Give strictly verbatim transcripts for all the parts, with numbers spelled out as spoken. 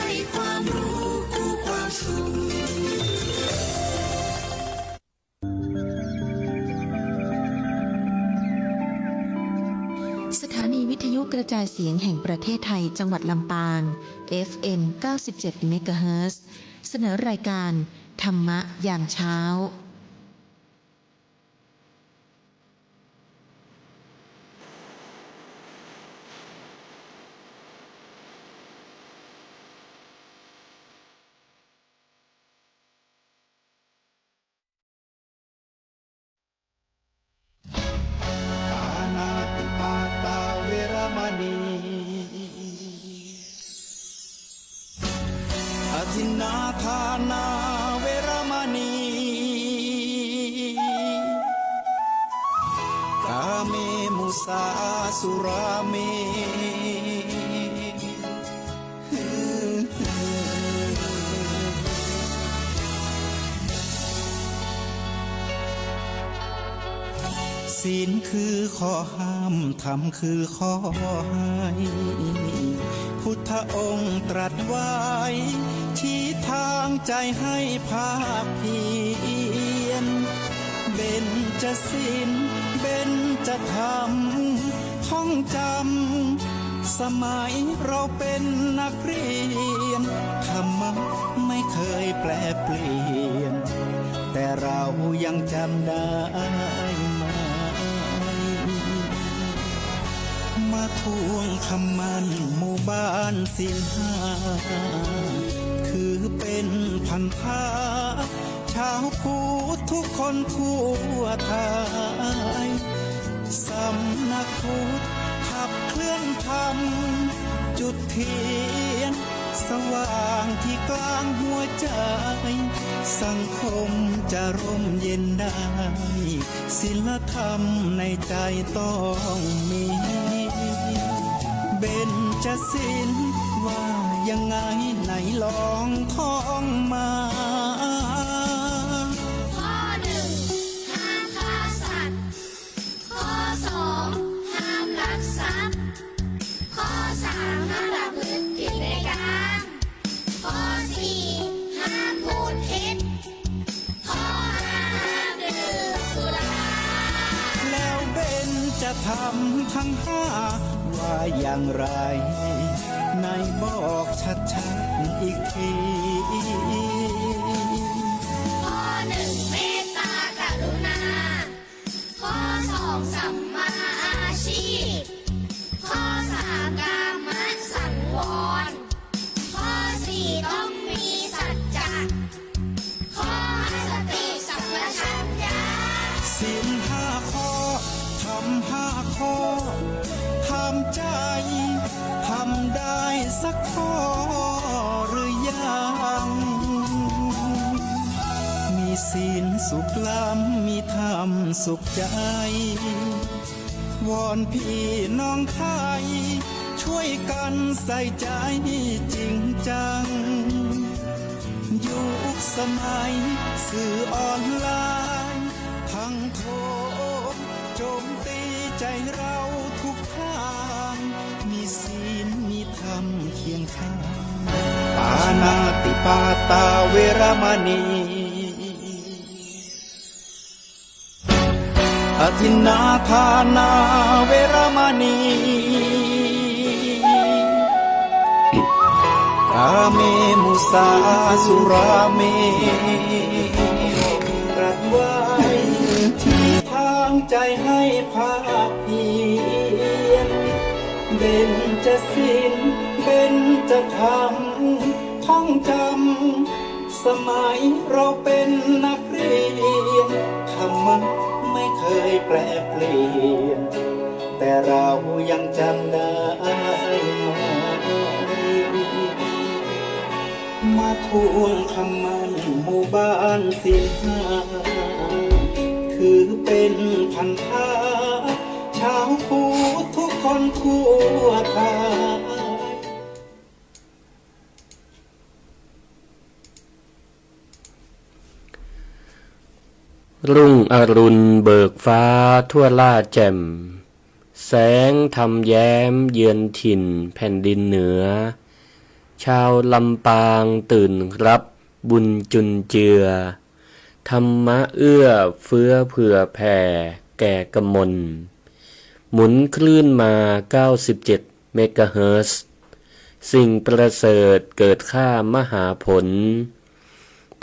ให้ความรู้คู่ความสุข สถานีวิทยุกระจายเสียงแห่งประเทศไทย จังหวัดลำปาง เอฟเอ็ม เก้าสิบเจ็ด เมกะเฮิรตซ์ เสนอรายการธรรมะยามเช้า ปาณาติปาตาเวระมะณี อทินนาทานาเวระมะณี กาเมมุสาสุราเม ศีลคือข้อห้าม ธรรมคือข้อให้ พุทธองค์ตรัสไว้ ชี้ทางใจให้ภาคเพียร เบญจศีล เบญจธรรม ท่องจำ สมัยเราเป็นนักเรียน ธรรมะไม่เคยแปรเปลี่ยน แต่เรายังจำได้ไหม มาทวงคำมั่นหมู่บ้านศีลห้า คือเป็นพันธะ ชาวพุทธทุกคนทั่วไทย สำนักพุทธขับเคลื่อนธรรม จุดเทียนสว่างที่กลางหัวใจ สังคมจะร่มเย็นได้ ศีลธรรมในใจต้องมี เบญจศีลว่ายังไงไหนลองท่องมา ข้อหนึ่ง ห้ามฆ่าสัตว์ ข้อสอง ห้ามลักทรัพย์ ข้อสาม ห้ามประพฤติผิดในกาม ข้อสี่ ห้ามพูดเท็จ ข้อห้า ห้ามดื่มสุรา แล้วเบญจธรรมทั้งห้าว่าอย่างไร ไหนบอกชัดๆ อีกที ข้อหนึ่ง เมตตากรุณา ข้อสอง สัมมาอาชีพ ข้อสาม กามสังวร ข้อสี่ ต้องมีสัจจะ ข้อห้า สติสัมปชัญญะ ศีลห้าข้อ ธรรมห้าข้อ ถามใจ ทำได้สักข้อหรือยัง มีศีลสุขล้ำ มีธรรมสุขใจ วอนพี่น้องไทย ช่วยกันใส่ใจจริงจัง ยุคสมัยสื่อออนไลน์ ทั้งโถมโจมตีใจเราทุกทาง มีศีลมีธรรมเคียงข้าง ปาณาติปาตาเวระมะณี อทินนาทานาเวระมะณี กาเมมุสาสุราเม ตรัสไว้ ชี้ทางใจให้ภาคเพียร เบญจศีล เบญจธรรม ท่องจำ สมัยเราเป็นนักเรียน ธรรมะไม่เคยแปรเปลี่ยน แต่เรายังจำได้ไหม มาทวงคำมั่นหมู่บ้านศีลห้า ถือเป็นพันธะ ชาวพุทธทุกคนทั่วไทย รุ่งอรุณเบิกฟ้าทั่วล่าแจ่ม แสงธรรมแย้มเยือนถิ่นแผ่นดินเหนือ ชาวลำปางตื่นรับบุญจุนเจือ ธรรมะเอื้อเฟื้อเผื่อแผ่แก่กมล หมุนคลื่นมา เก้าสิบเจ็ดเมกะเฮิรตซ์ สิ่งประเสริฐเกิดค่ามหาผล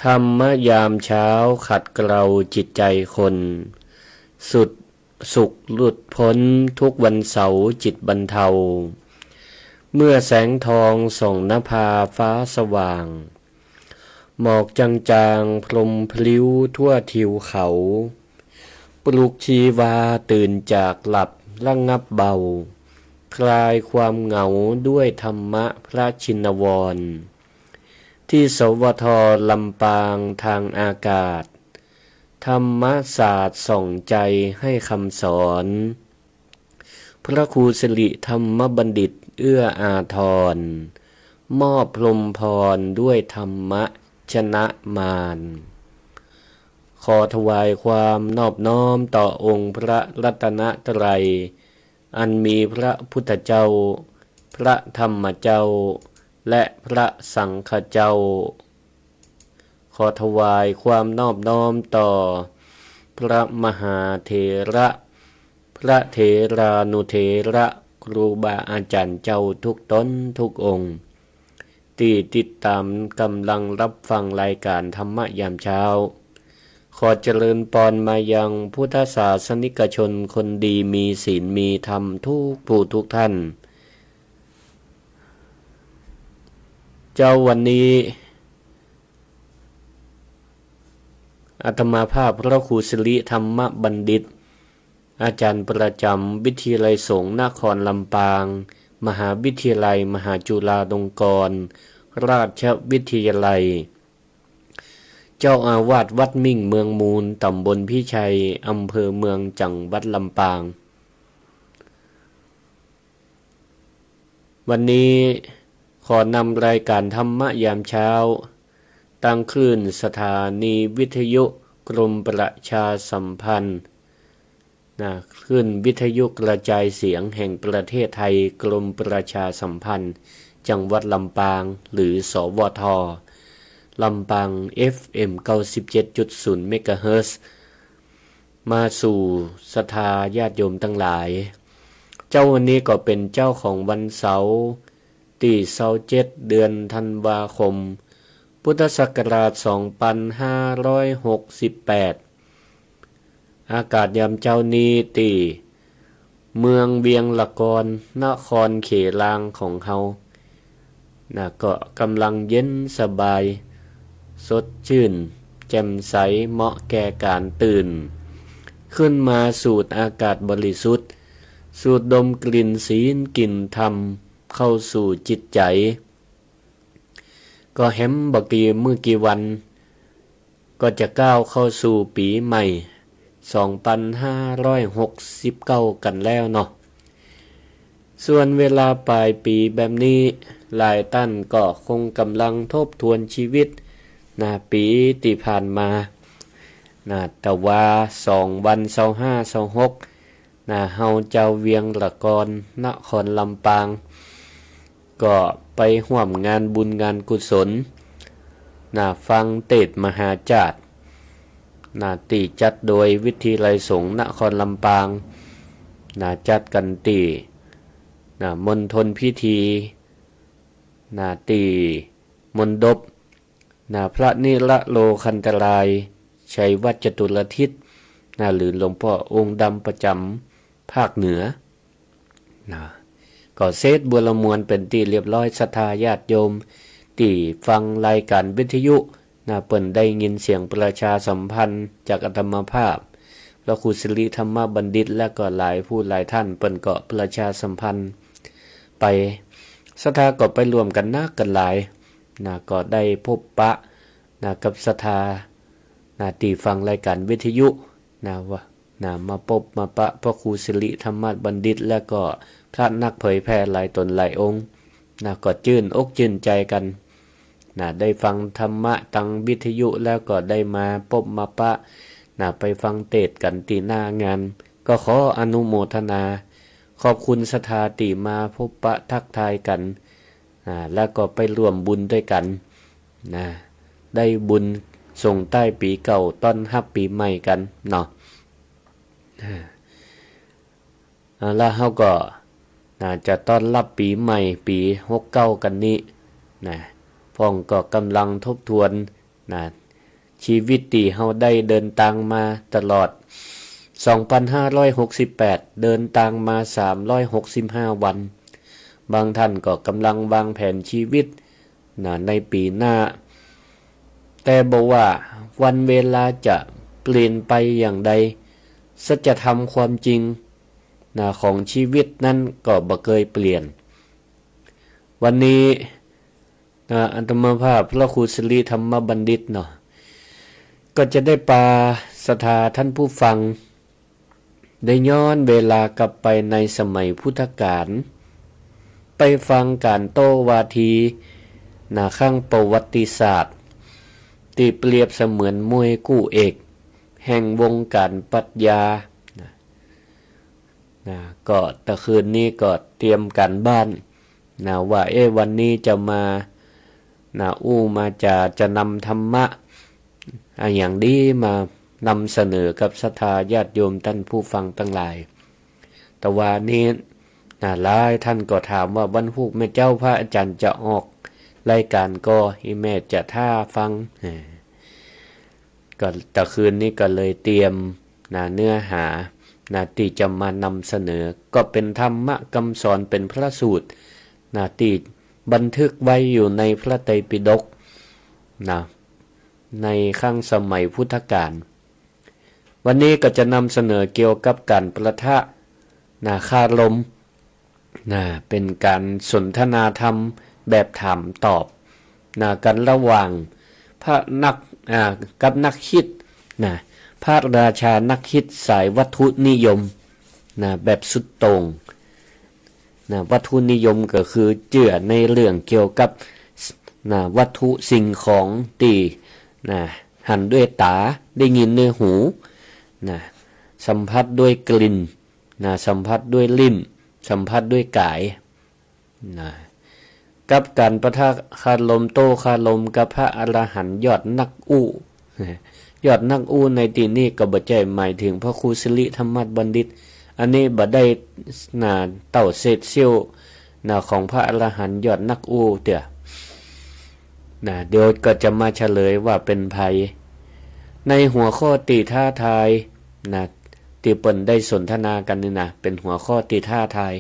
ธรรมะยามเช้าขัดเกลาจิตใจคน สุด สุขหลุดพ้นทุกวันเสาร์จิตบรรเทา เมื่อแสงทองส่องนภาฟ้าสว่าง หมอกจางๆพรมพลิ้วทั่วทิวเขา ปลุกชีวาตื่นจากหลับระงับเบา คลายความเหงาด้วยธรรมะพระชินวร ที่ สวท ลำปางทางอากาศ ธรรมศาสตร์ส่องใจให้คำสอน พระครูสิริธรรมบัณฑิตเอื้ออาทร มอบพรหมพรด้วยธรรมะชนะมาร ขอถวายความนอบน้อมต่อองค์พระรัตนตรัย อันมีพระพุทธเจ้า พระธรรมเจ้า และพระสังฆเจ้า ขอถวายความนอบน้อมต่อพระมหาเถระ พระเถรานุเถระ ครูบาอาจ๋ารย์เจ้าทุกต๋นทุกองค์ ตี้ติดต๋ามกำลังฮับฟังรายก๋านธรรมะยามเช้า ขอเจริญปอนมายังพุทธศาสนิกชนคนดีมีศีลมีธรรมทุกผู้ทุกท่าน เจ๊าวันนี้ อาตมาภาพพระครูสิริธรรมบัณฑิต อาจ๋ารย์ประจ๋ำวิทยาลัยสงฆ์นครลำปาง มหาวิทยาลัยมหาจุฬาลงกรณราชวิทยาลัย เจ้าอาวาสวัดมิ่งเมืองมูล ต๋ำบลพิชัย อำเภอเมือง จังหวัดลำปาง วันนี้ขอนำรายก๋านธรรมะยามเช้า ตางคลื่นสถานีวิทยุกรมประชาสัมพันธ์ นะ คลื่นวิทยุกระจายเสียงแห่งประเทศไทย กรมประชาสัมพันธ์ จังหวัดลำปาง หรือ สวท ลำปาง เอฟเอ็ม เก้าสิบเจ็ดจุดศูนย์เมกะเฮิรตซ์ มาสู่ศรัทธาญาติโยมตังหลาย เจ๊าวันนี้ก็เป๋นเจ๊าของวันเสาร์ ตี้ซาวเจ็ด เดือนธันวาคม พุทธศักราช สองปันห้าร้อยหกสิบแปด อากาศยามเจ๊านี้ตี้เมืองเวียงละกอน นครเขลางของเฮา นะ ก็กำลังเย็นสบาย สดชื่น แจ่มใส เหมาะแก่ก๋านตื่น ขึ้นมาสูดอากาศบริสุทธิ์ สูดดมกลิ่นศีลกลิ่นธรรมเข้าสู่จิตใจ๋ ก็แหมบ่กี่มื้อกี่วัน ก็จะก้าวเข้าสู่ปี๋ใหม่ สองปันห้าร้อยหกสิบเก้า กั๋นแล้วเนาะ ส่วนเวลาป๋ายปี๋แบบนี้ หลายต้านก็คงกำลังทบทวนชีวิต นะ ปี๋ตี้ผ่านมา นะ แต่ว่าสองวัน ซาวห้า ซาวหก นะ เฮาจาวเวียงละกอน นครลำปาง ก็ไปฮ่วมงานบุญงานกุศล นะ ฟังเตสน์มหาจาร์ นะ ตี้จัดโดยวิทยาลัยสงฆ์นครลำปาง นะ จัดกั๋นตี้ นะ มณฑลพิธี นะ ตี้มณฑป นะ พระนิรโลคันตราย ชัยวัฒน์จตุรทิศ นะ หรือหลวงป้อองค์ดำประจ๋ำภาคเหนือ นะ ก็เสร็จบัวละมวลเป๋นตี้เรียบร้อย ศรัทธาญาติโยมตี้ฟังรายก๋านวิทยุ นะ เปิ้นได้ยินเสียงประชาสัมพันธ์จากอาตมาภาพ พระครูสิริธรรมบัณฑิต และก็หลายผู้หลายต้าน เปิ้นก็ประชาสัมพันธ์ไป ศรัทธาก็ไปร่วมกั๋นนักกั๋นหลาย นะ ก็ได้พบปะ นะ กับศรัทธา นะ ตี้ฟังรายก๋านวิทยุ นะ ว่า นะ มาปบมาปะพระครูสิริธรรมบัณฑิต และก็พระนักเผยแผ่หลายต๋นหลายองค์ นะ ก็จื้นอกจื้นใจ๋กั๋น นะ ได้ฟังธรรมะตางวิทยุ แล้วก็ได้มาปบมาปะ นะ ไปฟังเตสน์กั๋นตี้หน้างาน ก็ขออนุโมทนา ขอบคุณศรัทธาตี้มาพบปะทักทายกั๋น อ่า แล้วก็ไปร่วมบุญตวยกั๋น นะ ได้บุญส่งต้ายปี๋เก่า ต้อนฮับปี๋ใหม่กั๋นเนาะ อ่า อ่า แล้วเฮาก็ นะ จะต้อนฮับปี๋ใหม่ ปี๋หกเก้ากั๋นนี้ นะ พ่องก็ก่ำลังทบทวน นะ ชีวิตตี้เฮาได้เดินตางมาตลอด สองปันห้าร้อยหกสิบแปด เดินตางมา สามร้อยหกสิบห้าวัน บางต้านก็ก่ำลังวางแผนชีวิต นะ ในปี๋หน้า แต่บ่ว่าวันเวลาจะเปลี่ยนไปอย่างใด สัจธรรมความจริง นะ ของชีวิตนั้นก็บ่เกยเปลี่ยน วันนี้ นะ อาตมาภาพพระครูสิริธรรมบัณฑิตเนาะ ก็จะได้ปาศรัทธาต้านผู้ฟัง ได้ย้อนเวลากลับไปในสมัยพุทธกาล ไปฟังก๋านโต้วาที นะ ครั้งประวัติศาสตร์ ตี้เปรียบเสมือนมวยกู้เอก แห่งวงก๋านปรัชญา นะ นะ ก็ตะคืนนี้ก็เตรียมก๋านบ้าน นะ ว่า เอ๊ะ วันนี้จะมา นะ อู้มาจ๋า จะนำธรรมะ อะหยังดีมานำเสนอกับศรัทธาญาติโยมต้านผู้ฟังตังหลาย แต่ว่านี้ นะ หลายต้านก็ถามว่า วันพูกแม่เจ้าพระอาจ๋ารย์จะออกรายก๋านก่อ อีแม่จะถ้าฟัง อ่า ก็ตะคืนนี้ก็เลยเตรียม นะ เนื้อหา นะ ตี้จะมานำเสนอ ก็เป๋นธรรมะกำสอน เป๋นพระสูตร นะ ตี้บันทึกไว้อยู่ในพระไตรปิฎก นะ ในครั้งสมัยพุทธกาล วันนี้ก็จะนำเสนอเกี่ยวกับก๋านปะทะ นะ คารม นะ เป๋นก๋านสนทนาธรรมแบบถามตอบ นะ กั๋นระหว่างพระนัก อ่า กับนักคิด นะ พระราชานักคิดสายวัตถุนิยม นะ แบบสุดโต่ง นะ วัตถุนิยมก็คือเจื้อในเรื่องเกี่ยวกับ นะ วัตถุสิ่งของตี้ นะ หันด้วยต๋า ได้ยินด้วยหู นะ สัมผัสด้วยกลิ่น นะ สัมผัสด้วยลิ้น สัมผัสด้วยก๋าย นะ กับก๋านปะทะคารม โต้คารมกับพระอรหันต์ยอดนักอู้ ยอดนักอู้ในตี้นี้ก็บ่ใจ้หมายเถิงพระครูสิริธรรมบัณฑิต อันนี้บ่ได้ นะ เต้าเศษเสี้ยว นะ ของพระอรหันต์ยอดนักอู้เตื้อ นะ เดี๋ยวก็จะมาเฉลยว่าเป๋นใผ ในหัวข้อตี้ท้าทาย นะ ตี้เปิ้นได้สนทนากั๋นนี่นะ เป๋นหัวข้อตี้ท้าทาย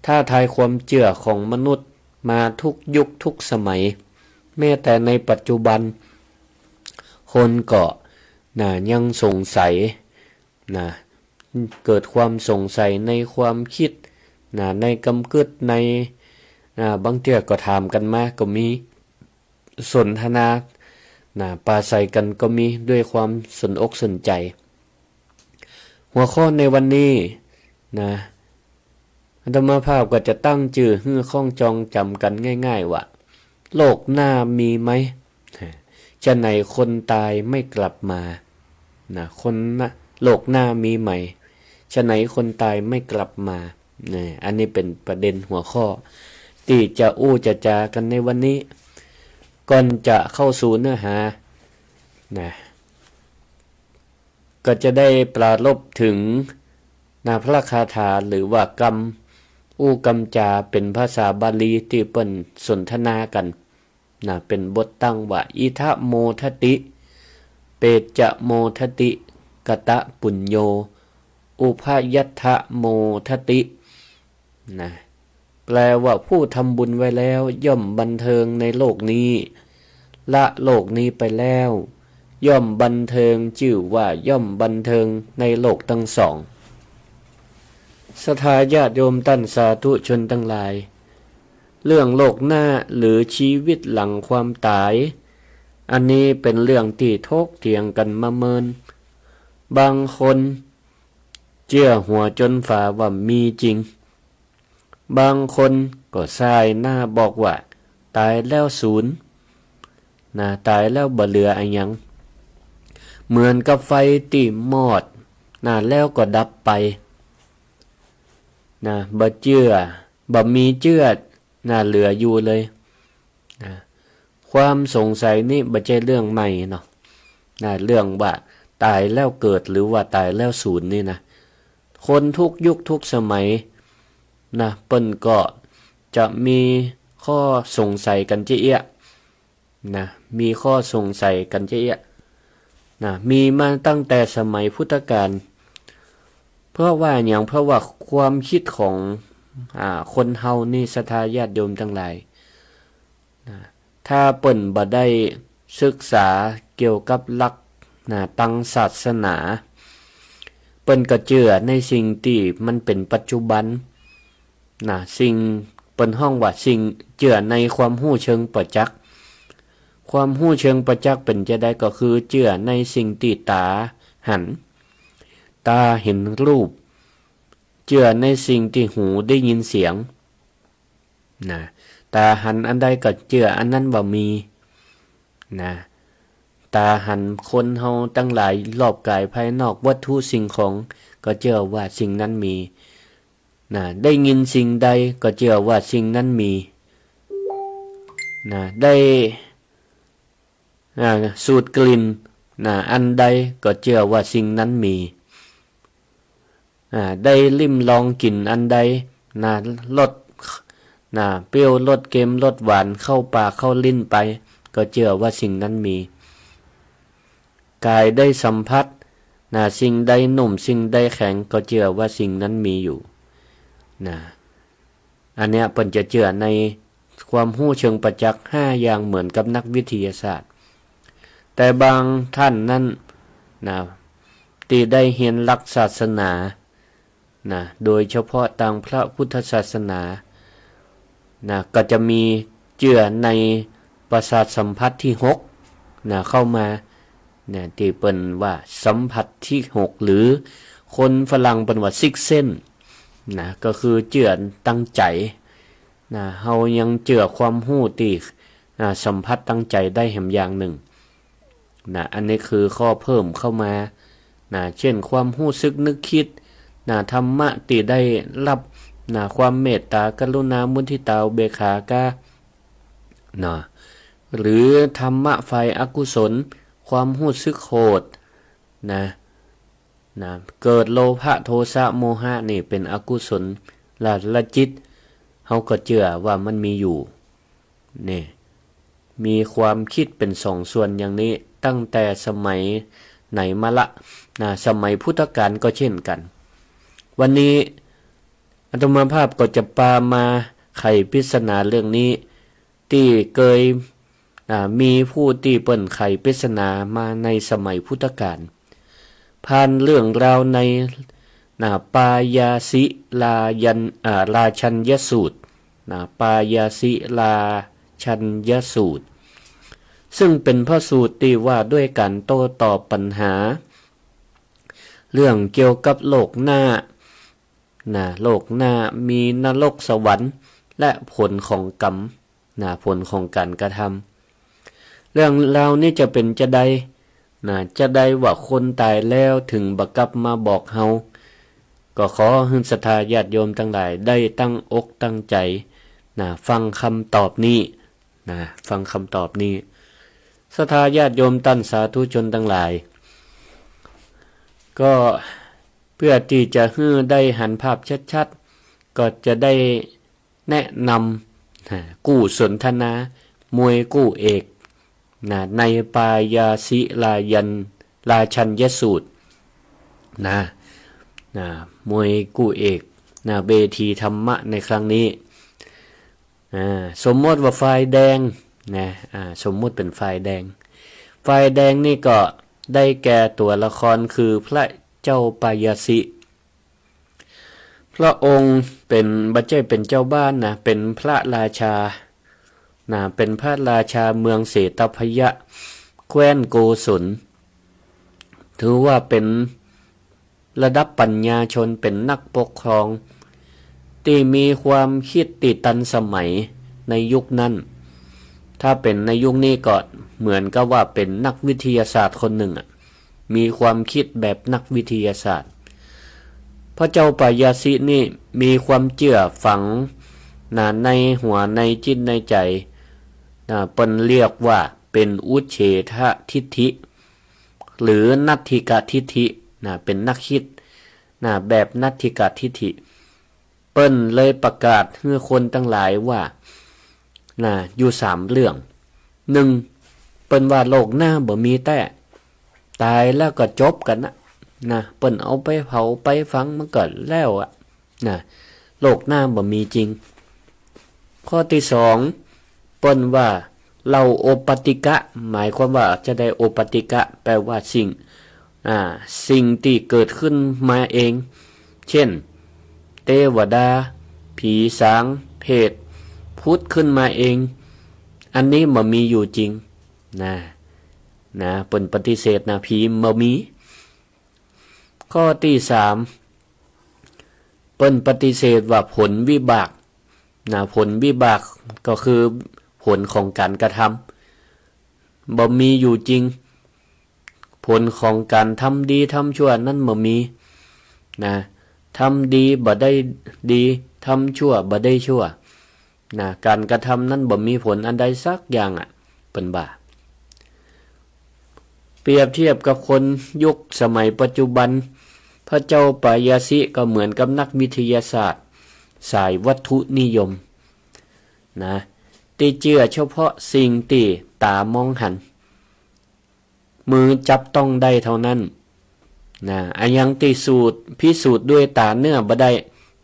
ท้าทายความเจื้อของมนุษย์มาทุกยุคทุกสมัย แม้แต่ในปัจจุบัน คนก็ นะ ยังสงสัย นะ เกิดความสงสัยในความคิด นะ ในกำกึ๊ด ใน นะ บางเตื้อก็ถามกั๋นมาก็มี สนทนา นะ ปราศรัยกั๋นก็มี ด้วยความสนอกสนใจ๋ หัวข้อในวันนี้ นะ อาตมาภาพก็จะตั้งจื้อหื้อคล้องจองจ๋ำกั๋นง่ายๆ ว่า โลกหน้ามีไหม ฉะไหนคนตายไม่กลับมา นะ คนนะ โลกหน้ามีไหม ฉะไหนคนตายไม่กลับมา นะ อันนี้เป๋นประเด็นหัวข้อ ตี้จะอู้จะจ๋ากั๋นในวันนี้ ก่อนจะเข้าสู่เนื้อหา นะ ก็จะได้ปรารภเถิง นะ พระคาถาหรือว่ากำ อู้กำจ๋าเป๋นภาษาบาลีตี้เปิ้นสนทนากั๋น นะ เป๋นบทตั้งว่า อิทะโมทะติ เปจจะโมทะติ กะตะปุญโญ อุพยัตถะโมทะติ นะ แปลว่า ผู้ทำบุญไว้แล้วย่อมบันเทิงในโลกนี้ ละโลกนี้ไปแล้ว ย่อมบันเทิง จื้อว่าย่อมบันเทิงในโลกตังสอง ศรัทธาญาติโยมต้านสาธุชนตังหลาย เรื่องโลกหน้าหรือชีวิตหลังความต๋าย อันนี้เป๋นเรื่องตี้ถกเถียงกั๋นมาเมิน บางคนเจื้อหัวจ๋นฝาว่ามีจริง บางคนก็ส่ายหน้าบอกว่าต๋ายแล้วสูญ นะ ต๋ายแล้วบ่เหลืออะหยัง เหมือนกับไฟตี้มอด นะ แล้วก็ดับไป นะ บ่เจื้อ บ่มีเจื้อ นะ เหลืออยู่เลย นะ ความสงสัยนี่บ่ใจ้เรื่องใหม่เนาะ นะ เรื่องว่าต๋ายแล้วเกิดหรือว่าต๋ายแล้วสูญนี่นะ คนทุกยุคทุกสมัย นะ เปิ้นก็จะมีข้อสงสัยกั๋นเจ๊ยะ นะ มีข้อสงสัยกั๋นเจ๊ยะ นะ มีมาตั้งแต่สมัยพุทธกาล เพราะว่าหยัง เพราะว่าความกึ๊ดของ อ่า คนเฮานี่ ศรัทธาญาติโยมตังหลาย นะ ถ้าเปิ้นบ่ได้ศึกษาเกี่ยวกับหลัก นะ ตางศาสนา เปิ้นก็เจื้อในสิ่งตี้มันเป๋นปัจจุบัน นะ สิ่ง เปิ้นฮ้องว่าสิ่ง เจื้อในความฮู้เชิงประจักษ์ ความฮู้เชิงประจักษ์เป๋นจาใด ก็คือเจื้อในสิ่งตี้ต๋าหัน ต๋าหันรูป เจื้อในสิ่งตี้หูได้ยินเสียง นะ ต๋าหันอันใดก็เจื้ออันนั้นว่ามี นะ ต๋าหันคนเฮาตังหลายรอบก๋ายภายนอก วัตถุสิ่งของ ก็เจื้อว่าสิ่งนั้นมี นะ ได้ยินสิ่งใดก็เจื้อว่าสิ่งนั้นมี นะ ได้ อ่า สูดกลิ่น นะ อันใดก็เจื้อว่าสิ่งนั้นมี อ่า ได้ลิ้มลองกลิ่นอันใด นะ รส นะ เปรี้ยว รสเค็ม รสหวาน เข้าปากเข้าลิ้นไป ก็เจื้อว่าสิ่งนั้นมี ก๋ายได้สัมผัส นะ สิ่งใดนุ่ม สิ่งใดแข็ง ก็เจื้อว่าสิ่งนั้นมีอยู่ นะ อันเนี้ยเปิ้นจะเจื้อในความฮู้เชิงประจักษ์ห้าอย่างเหมือนกับนักวิทยาศาสตร์ แต่บางต้านนั้น นะ ตี้ได้เฮียนหลักศาสนา นะ โดยเฉพาะตางพระพุทธศาสนา นะ ก็จะมีเจื้อในประสาทสัมผัสตี้หก นะ เข้ามา นะ ตี้เปิ้นว่าสัมผัสตี้หก หรือคนฝรั่งเปิ้นว่า sixth sense นะ ก็คือเจื้อตางใจ๋ นะ เฮายังเจื้อความฮู้ตี้ อ่า สัมผัสตางใจ๋ได้แหมอย่างนึ่ง นะ อันนี้คือข้อเพิ่มเข้ามา นะ เจ้นความฮู้สึกนึกกึ๊ด นะ ธรรมะตี้ได้ฮับ นะ ความเมตต๋า กรุณา มุทิตา อุเบกขาก้า นะ หรือธรรมะฝ่ายอกุศล ความฮู้สึกโหด นะ นะ เกิดโลภะ โทสะ โมหะ นี่เป๋นอกุศลละจิต เฮาก็เจื้อว่ามันมีอยู่ นี่ มีความกึ๊ดเป๋นสองส่วนอย่างนี้ ตั้งแต่สมัยไหนมาละ นะ สมัยพุทธกาลก็เช่นกั๋น วันนี้อาตมาภาพก็จะปามาไขปริศนาเรื่องนี้ ตี้เกย อ่า มีผู้ตี้เปิ้นไขปริศนามาในสมัยพุทธกาล ผ่านเรื่องราวใน นะ ปายาสิลายัน อ่า ราชัญญสูตร นะ ปายาสิราชัญญสูตร ซึ่งเป๋นพระสูตรตี้ว่าด้วยก๋านโต้ตอบปัญหา เรื่องเกี่ยวกับโลกหน้า นะ โลกหน้ามีนรกสวรรค์ และผลของกรรม นะ ผลของก๋านกระทำ เรื่องราวนี้จะเป๋นจาใด นะ จาใดว่าคนต๋ายแล้วเถิงบ่กลับมาบอกเฮา ก็ขอหื้อศรัทธาญาติโยมตังหลายได้ตั้งอกตั้งใจ๋ นะ ฟังกำตอบนี้ นะ ฟังกำตอบนี้ ศรัทธาญาติโยมต้านสาธุชนตังหลาย ก็เปื้อตี้จะหื้อได้หันภาพชัดๆ ก็จะได้แนะนำ นะ กู้สนทนา มวยกู้เอก นะ ในปายาสิลายัน ราชัญญสูตร นะ นะ มวยกู้เอก นะ เวทีธรรมะในครั้งนี้ อ่า สมมติว่าฝ่ายแดง นะ อ่า สมมติเป๋นฝ่ายแดง ฝ่ายแดงนี่ก็ได้แก่ตั๋วละครคือพระเจ้าปายาสิ พระองค์เป๋น บ่ใจ้เป๋นเจ้าบ้านนะ เป๋นพระราชา นะ เป๋นพระราชาเมืองเสตพยะ แคว้นโกศล ถือว่าเป๋นระดับปัญญาชน เป๋นนักปกครอง ตี้มีความกึ๊ดตี้ตันสมัยในยุคนั้น ถ้าเป๋นในยุคนี้ก็เหมือนกับว่าเป๋นนักวิทยาศาสตร์คนนึ่งอะ มีความกึ๊ดแบบนักวิทยาศาสตร์ พระเจ้าปายาสินี่มีความเจื้อฝัง นะ ในหัวในจิตในใจ๋ นะ เปิ้นเรียกว่าเป๋นอุจเฉททิฏฐิ หรือนัตถิกทิฏฐิ นะ เป๋นนักคิด นะ แบบนัตถิกทิฏฐิ เปิ้นเลยประกาศหื้อคนตังหลายว่า นะ อยู่สามเรื่อง นึ่ง เปิ้นว่าโลกหน้าบ่มีแต๊ ต๋ายแล้วก็จบกั๋นนะ นะ เปิ้นเอาไปเผาไปฝังมันก็แล้วอะ นะ โลกหน้าบ่มีจริง ข้อตี้สอง เปิ้นว่า เฮาโอปปาติกะ หมายความว่าจะไดโอปปาติกะ แปลว่าสิ่ง อ่า สิ่งตี้เกิดขึ้นมาเอง เจ้น เตวดา ผีสาง เปรต ผุดขึ้นมาเอง อันนี้บ่มีอยู่จริง นะ นะ เปิ้นปฏิเสธนะ ผีบ่มี ข้อตี้สาม เปิ้นปฏิเสธว่าผลวิบาก นะ ผลวิบากก็คือผลของก๋านกระทำ บ่มีอยู่จริง ผลของก๋านทำดีทำชั่วนั้นบ่มี นะ ทำดีบ่ได้ดี ทำชั่วบ่ได้ชั่ว นะ ก๋านกระทำนั้นบ่มีผลอันใดสักอย่างอะ เปิ้นว่า เปรียบเทียบกับคนยุคสมัยปัจจุบัน พระเจ้าปายาสิก็เหมือนกับนักวิทยาศาสตร์สายวัตถุนิยม นะ ตี้เจื้อเฉพาะสิ่งตี้ต๋ามองหัน มือจับต้องได้เท่านั้น นะ อะหยังตี้สูจน์ พิสูจน์ด้วยต๋าเนื้อบ่ได้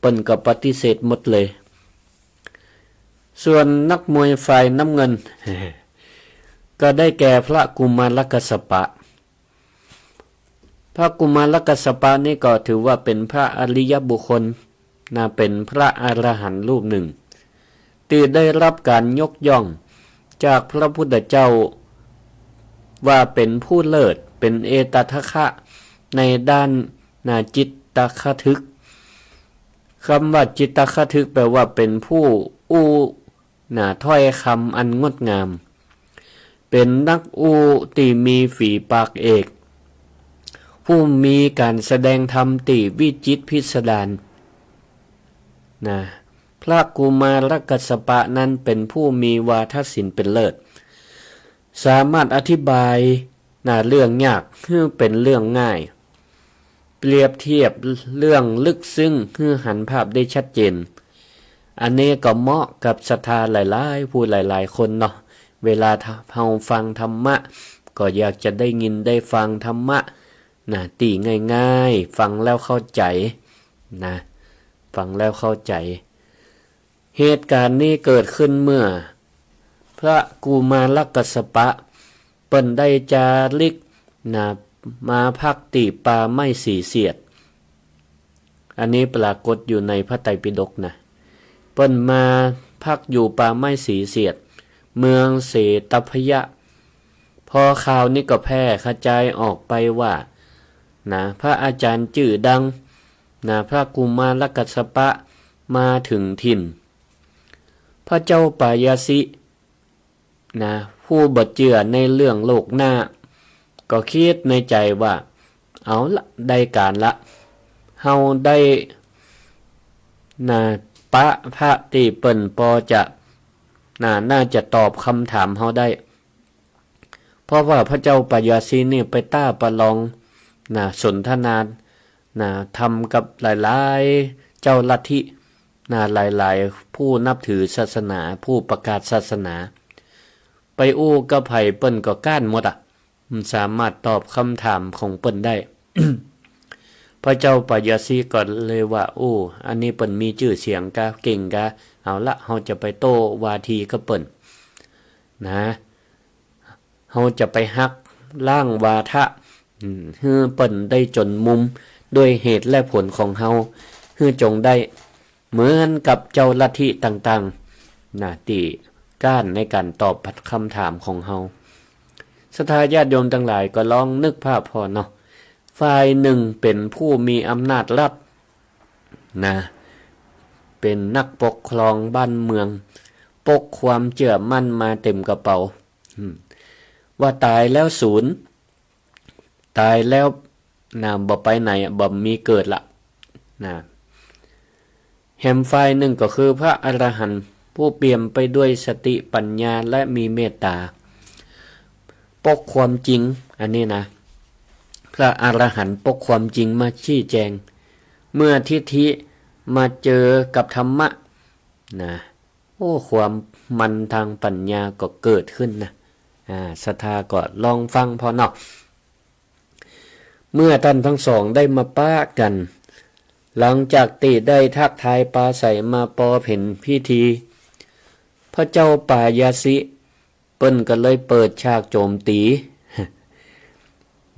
เปิ้นก็ปฏิเสธหมดเลย ส่วนนักมวยฝ่ายน้ำเงิน ก็ได้แก่พระกุมารกัสสปะ พระกุมารกัสสปะนี่ก็ถือว่าเป๋นพระอริยบุคคล นะ เป๋นพระอรหันต์รูปนึ่ง ตี้ได้ฮับก๋านยกย่องจากพระพุทธเจ้าว่าเป๋นผู้เลิศ เป๋นเอตทัคคะในด้าน นะ จิตตคถึก กำว่าจิตตคถึกแปลว่าเป๋นผู้อู้ นะ ถ้อยกำอันงดงาม เป๋นนักอู้ตี้มีฝีปากเอก ผู้มีก๋านแสดงธรรมตี้วิจิตรพิสดาร นะ พระกุมารกัสสปะนั้นเป๋นผู้มีวาทศิลป์เป๋นเลิศ สามารถอธิบาย นะ เรื่องยากหื้อเป๋นเรื่องง่าย เปรียบเทียบเรื่องลึกซึ้งหื้อหันภาพได้ชัดเจน อันนี้ก็เหมาะกับศรัทธาหลายๆ ผู้หลายๆ คนเนาะ เวลาเฮาฟังธรรมะ ก็อยากจะได้ยินได้ฟังธรรมะ นะ ตี้ง่ายๆ ฟังแล้วเข้าใจ๋ นะ ฟังแล้วเข้าใจ๋ เหตุก๋ารณ์นี้เกิดขึ้นเมื่อพระกุมารกัสสปะ เปิ้นได้จาริก นะ มาพักตี้ป่าไม้สีเสียด อันนี้ปรากฏอยู่ในพระไตรปิฎกนะ เปิ้นมาพักอยู่ป่าไม้สีเสียด เมืองเสตพยะ พอข่าวนี้ก็แพร่กระจายออกไปว่า นะ พระอาจารย์จื้อดัง นะ พระกุมารกัสสปะมาเถิงถิ่น พระเจ้าปายาสิ นะ ผู้บ่เจื้อในเรื่องโลกหน้า ก็กึ๊ดในใจ๋ว่า เอาละ ได้ก๋านละ เฮาได้ นะ ปะพระตี้เปิ้นปอจะ นะ น่าจะตอบกำถามเฮาได้ เพราะว่าพระเจ้าปายาสินี่ไปต้าประลอง นะ สนทนา นะ ธรรมกับหลายๆ เจ้าลัทธิ นะ หลายๆ ผู้นับถือศาสนา ผู้ประกาศศาสนา ไปอู้กับใผเปิ้นก็ก๊านหมดอะ บ่สามารถตอบกำถามของเปิ้นได้ พระเจ้าปายาสิก็เลยว่า โอ้ อันนี้เปิ้นมีจื้อเสียงกา เก่งกา เอาละ เฮาจะไปโต้วาทีกับเปิ้น นะ เฮาจะไปหักล้างวาทะ อืม หื้อเปิ้นได้จ๋นมุม ด้วยเหตุและผลของเฮา หื้อจงได้เหมือนกับเจ้าลัทธิต่างๆ นะ ตี้ก๊านในก๋านตอบกำถามของเฮา ศรัทธาญาติโยมตังหลายก็ลองนึกภาพผ่อเนาะ ฝ่ายนึ่งเป๋นผู้มีอำนาจรัฐ นะ เป๋นนักปกครองบ้านเมือง ปกความเจื้อมั่นมาเต๋มกระเป๋า อืม ว่าต๋ายแล้วสูญ ต๋ายแล้ว นะ บ่ไปไหนอะ บ่มีเกิดละ นะ แหมฝ่ายนึ่งก็คือพระอรหันต์ผู้เปี่ยมไปด้วยสติปัญญาและมีเมตตา ปกความจริง อันนี้นะ พระอรหันต์ปกความจริงมาชี้แจง เมื่อทิฏฐิมาเจอกับธรรมะนะ โอ้ ความมันทางปัญญาก็เกิดขึ้นนะ อ่า ศรัทธาก็ลองฟังผ่อเนาะ เมื่อต้านตังสองได้มาปะกั๋น หลังจากตี้ได้ทักทายปราศรัยมาปอเพ็ญพิธี พระเจ้าปายาสิเปิ้นก็เลยเปิดฉากโจมตี๋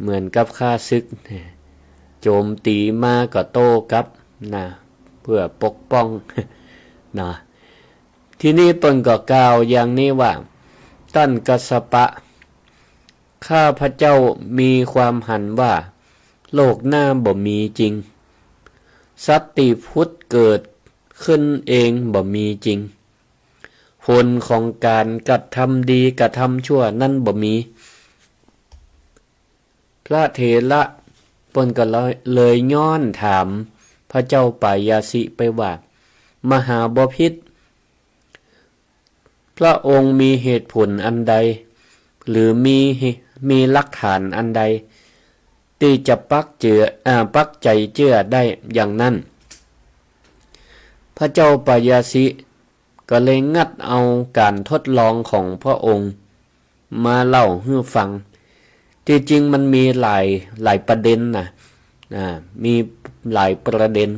เหมือนกับข้าศึก โจมตี๋มาก็โต้กลับนะ เพื่อปกป้องนะ ทีนี้เปิ้นก็กล่าวอย่างนี้ว่า ต้านกัสสปะ ข้าพเจ้ามีความหันว่า โลกหน้าบ่มีจริง สัตว์ตี้ผุดเกิดขึ้นเองบ่มีจริง ผลของก๋านกระทำดีกระทำชั่วนั้นบ่มี พระเถระเปิ้นก็เลยย้อนถามพระเจ้าปายาสิไปว่า มหาบพิตร พระองค์มีเหตุผลอันใด หรือมี มีหลักฐานอันใด ตี้จะปักเจือ อ่า ปักใจ๋เจื้อได้อย่างนั้น พระเจ้าปายาสิก็เลยงัดเอาก๋านทดลองของพระองค์มาเล่าหื้อฟัง ตี้จริงมันมีหลาย หลายประเด็นนะ อ่า มีหลายประเด็น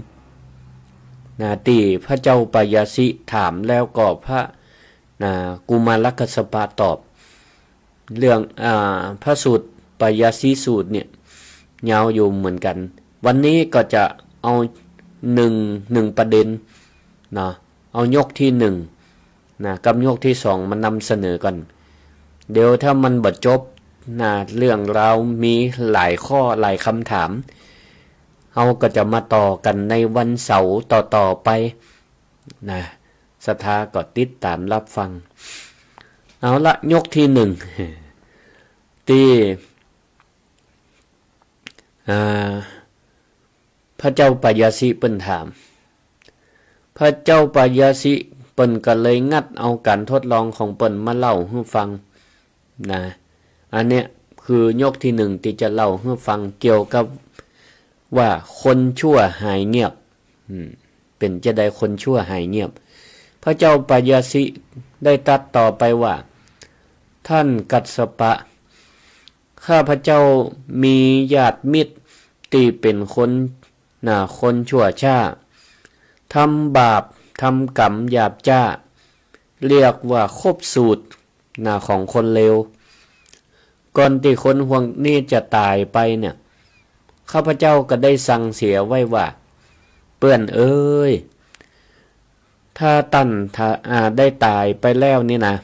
นะ ตี้พระเจ้าปายาสิถามแล้วก็พระ นะ กุมารกัสสปะตอบ เรื่อง อ่า พระสูตรปายาสิสูตรเนี่ย ยาวอยู่เหมือนกั๋น วันนี้ก็จะเอานึ่ง นึ่งประเด็นนะ เอายกตี้นึ่งนะ กับยกตี้สองมานำเสนอก่อน เดี๋ยวถ้ามันบ่จบนะ เรื่องราวมีหลายข้อหลายกำถาม เฮาก็จะมาต่อกั๋นในวันเสาร์ต่อๆ ไปนะ ศรัทธาก็ติดตามรับฟัง เอาละ ยกตี้นึ่ง ตี้ อ่า พระเจ้าปายาสิเปิ้นถาม พระเจ้าปายาสิเปิ้นก็เลยงัดเอาก๋านทดลองของเปิ้นมาเล่าหื้อฟังนะ อันเนี้ยคือยกตี้นึ่งตี้จะเล่าหื้อฟังเกี่ยวกับว่าคนชั่วหายเงียบ อืม เป๋นจาใดคนชั่วหายเงียบ พระเจ้าปายาสิได้ตรัสต่อไปว่า ท่านกัสสปะ ข้าพเจ้ามีญาติมิตรตี้เป๋นคน นะ คนชั่วช้า ทำบาป ทำกรรมหยาบจ๊า เรียกว่าครบสูตร นะ ของคนเลว ก่อนตี้คนพวกนี้จะต๋ายไปเนี่ย ข้าพเจ้าก็ได้สั่งเสียไว้ว่า เปื้อนเอ๋ย ถ้าต้าน ถ้า อ่า ได้ต๋ายไปแล้วนี่นะ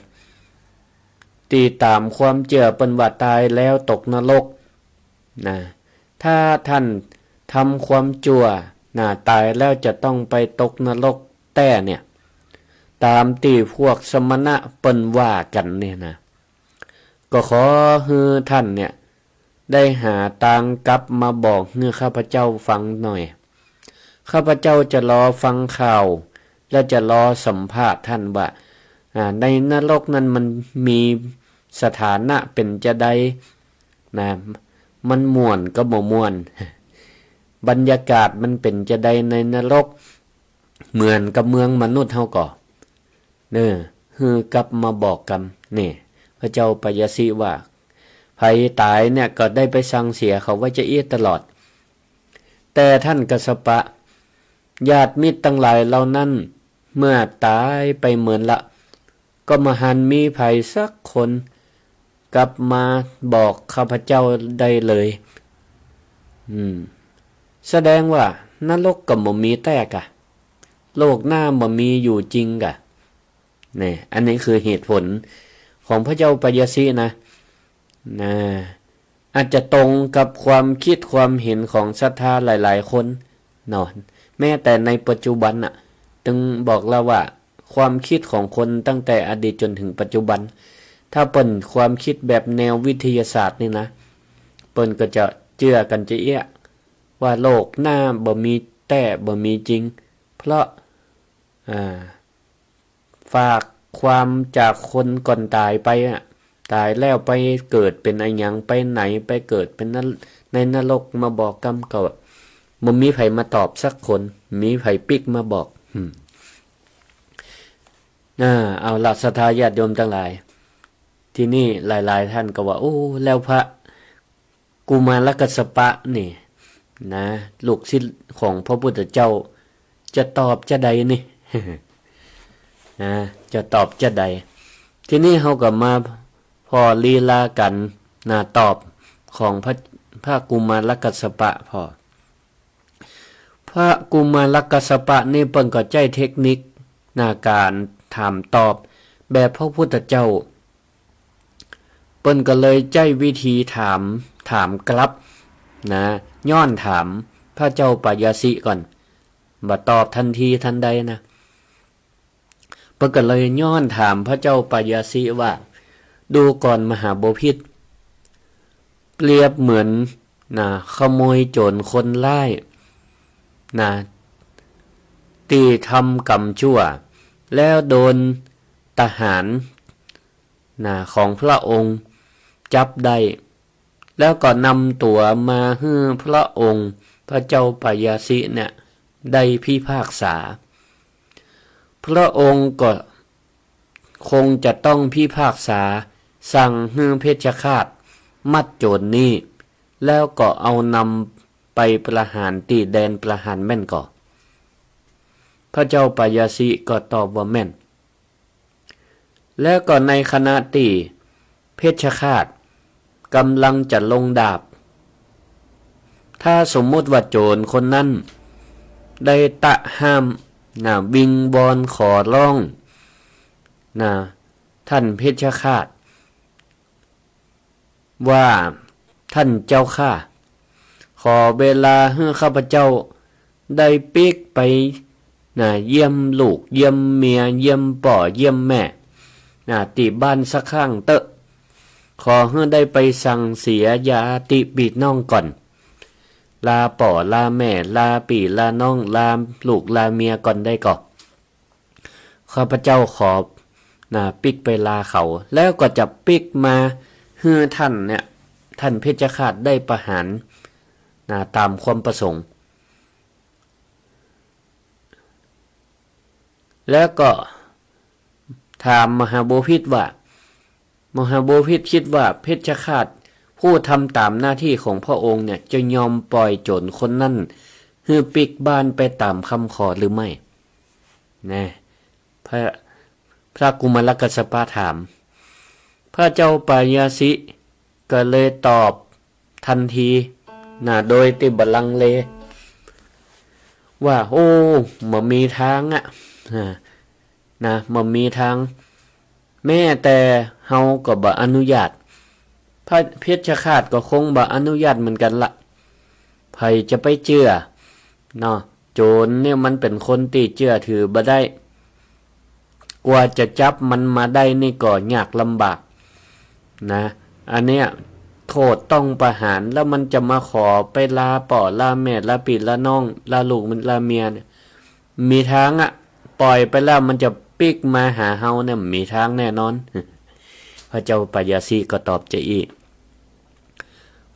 ตี้ต๋ามความเจื้อเปิ้นว่าต๋ายแล้วตกนรก นะ ถ้าต้านทำความจั่วนะ ต๋ายแล้วจะต้องไปตกนรกแต๊เนี่ย ต๋ามตี้พวกสมณะเปิ้นว่ากั๋นเนี่ยนะ ก็ขอหื้อต้านเนี่ย ได้หาตางกลับมาบอกหื้อข้าพเจ้าฟังหน่อย ข้าพเจ้าจะรอฟังข่าว และจะรอสัมภาษณ์ต้านว่า อ่า ในนรกนั้นมันมีสถานะเป๋นจาใด นะ มันม่วนก็บ่ม่วน บรรยากาศมันเป๋นจาใดในนรก เหมือนกับเมืองมนุษย์เฮาก่อ เน่อ หื้อกลับมาบอกกำ นี่ พระเจ้าปายาสิว่า ใผต๋ายเนี่ยก็ได้ไปสั่งเสียเขาไว้จาอี้ตลอด แต่ต้านกัสสปะ ญาติมิตรตังหลายเหล่านั้น เมื่อต๋ายไปเมินละ ก็บ่หันมีใผสักคน กลับมาบอกข้าพเจ้าได้เลย อืม แสดงว่านรกก็บ่มีแต๊ก่ะ โลกหน้าบ่มีอยู่จริงก่ะ นี่ อันนี้คือเหตุผลของพระเจ้าปายาสินะ นะ อาจจะตรงกับความคิดความเห็นของศรัทธาหลายๆ คนเนาะ แม้แต่ในปัจจุบันน่ะ ตึงบอกแล้วว่า ความคิดของคนตั้งแต่อดีตจนถึงปัจจุบัน ถ้าเปิ้นความคิดแบบแนววิทยาศาสตร์นี่นะ เปิ้นก็จะเจื้อกั๋นจาอี้ ว่าโลกหน้าบ่มีแ ท้บ่มีจริง เพราะ อ่า ฝากความจากคนก่อนต๋ายไปอะ ต๋ายแล้วไปเกิดเป๋นอะหยัง ไปไหน ไปเกิดเป๋นนร- ในนรกมาบอกกำเก่าอะ บ่มีใผมาตอบสักคน มีใผปิ๊กมาบอก อืม อ่า เอาละ ศรัทธาญาติโยมตังหลาย ทีนี้หลายๆ ท่านก็ว่า โอ้ แล้วพระกุมารกัสสปะนี่นะ ลูกศิษย์ของพระพุทธเจ้า จะตอบจาใดนี่ นะ จะตอบจาใด ทีนี้เฮาก็มาผ่อลีลากั๋นนะ ตอบของพระ พระกุมารกัสสปะผ่อ พระกุมารกัสสปะนี่เปิ้นก็ใจ๊เทคนิคในก๋านถามตอบแบบพระพุทธเจ้า เปิ้นก็เลยใจ๊วิธีถาม ถามกลับนะ ย้อนถามพระเจ้าปายาสิก่อน บ่ตอบทันทีทันใดนะ เปิ้นก็เลยย้อนถามพระเจ้าปายาสิว่า ดูก่อนมหาบพิตร เปรียบเหมือนนะ ขโมยโจรคนร้ายนะ ตี้ทำกรรมชั่ว แล้วโดนทหารนะ ของพระองค์จับได้ แล้วก็นำตั๋วมาหื้อพระองค์พระเจ้าปายาสิเนี่ย ได้พิพากษา พระองค์ก็คงจะต้องพิพากษาสั่งหื้อเพชฌฆาตมัดโจรนี้ แล้วก็เอานำไปประหารตี้แดนประหารแม่นก่อ พระเจ้าปายาสิก็ตอบว่าแม่น แล้วก็ในขณะตี้เพชฌฆาตก๋ำลังจะลงดาบ ถ้าสมมุติว่าโจรคนนั้นได้ตะห้ามนะ วิงวอนขอร้องนะ ท่านเพชฌฆาต ว่า ท่านเจ้าข้า ขอเวลาหื้อข้าพเจ้าได้ปิ๊กไปนะ เยี่ยมลูก เยี่ยมเมีย เยี่ยมป้อ เยี่ยมแม่นะ ตี้บ้านสักครั้งเต๊อะ ขอหื้อได้ไปสั่งเสียญาติปี้น้องก่อน ลาป้อ ลาแม่ ลาปี้ลาน้อง ลาลูก ลาเมียก่อนได้ก่อ ข้าพเจ้าขอนะ ปิ๊กไปลาเขา แล้วก็จะปิ๊กมาหื้อท่านเนี่ย ท่านเพชฌฆาตได้ประหารนะ ต๋ามความประสงค์ แล้วก็ถามมหาบพิตรว่า มหาบพิตรกึ๊ดว่าเพชฌฆาตผู้ทำต๋ามหน้าตี้ของพระองค์เนี่ย จะยอมป่อยโจ๋รคนนั้นหื้อปิ๊กบ้านไปต๋ามกำขอหรือไม่ นะ พระ พระกุมารกัสสปะถาม พระเจ้าปายาสิก็เลยตอบทันทีนะ โดยตี้บ่ลังเล ว่า โอ้ บ่มีตางอะ นะ นะ บ่มีตาง แม้แต่เฮาก็บ่อนุญาต พระเพชฌฆาตก็คงบ่อนุญาตเหมือนกั๋นละ ใผจะไปเจื้อเนาะ โจ๋รเนี่ยมันเป๋นคนตี้เจื้อถือบ่ได้ กว่าจะจับมันมาได้นี่ก็ยากลำบากนะ อันเนี้ยโทษต้องประหาร แล้วมันจะมาขอไปลาป้อลาแม่ลาปี้ลาน้องลาลูกลาเมียเนี่ย บ่มีตางอะ ป่อยไปแล้วมันจะปิ๊กมาหาเฮาเนี่ย บ่มีตางแน่นอน พระเจ้าปายาสิก็ตอบจาอี้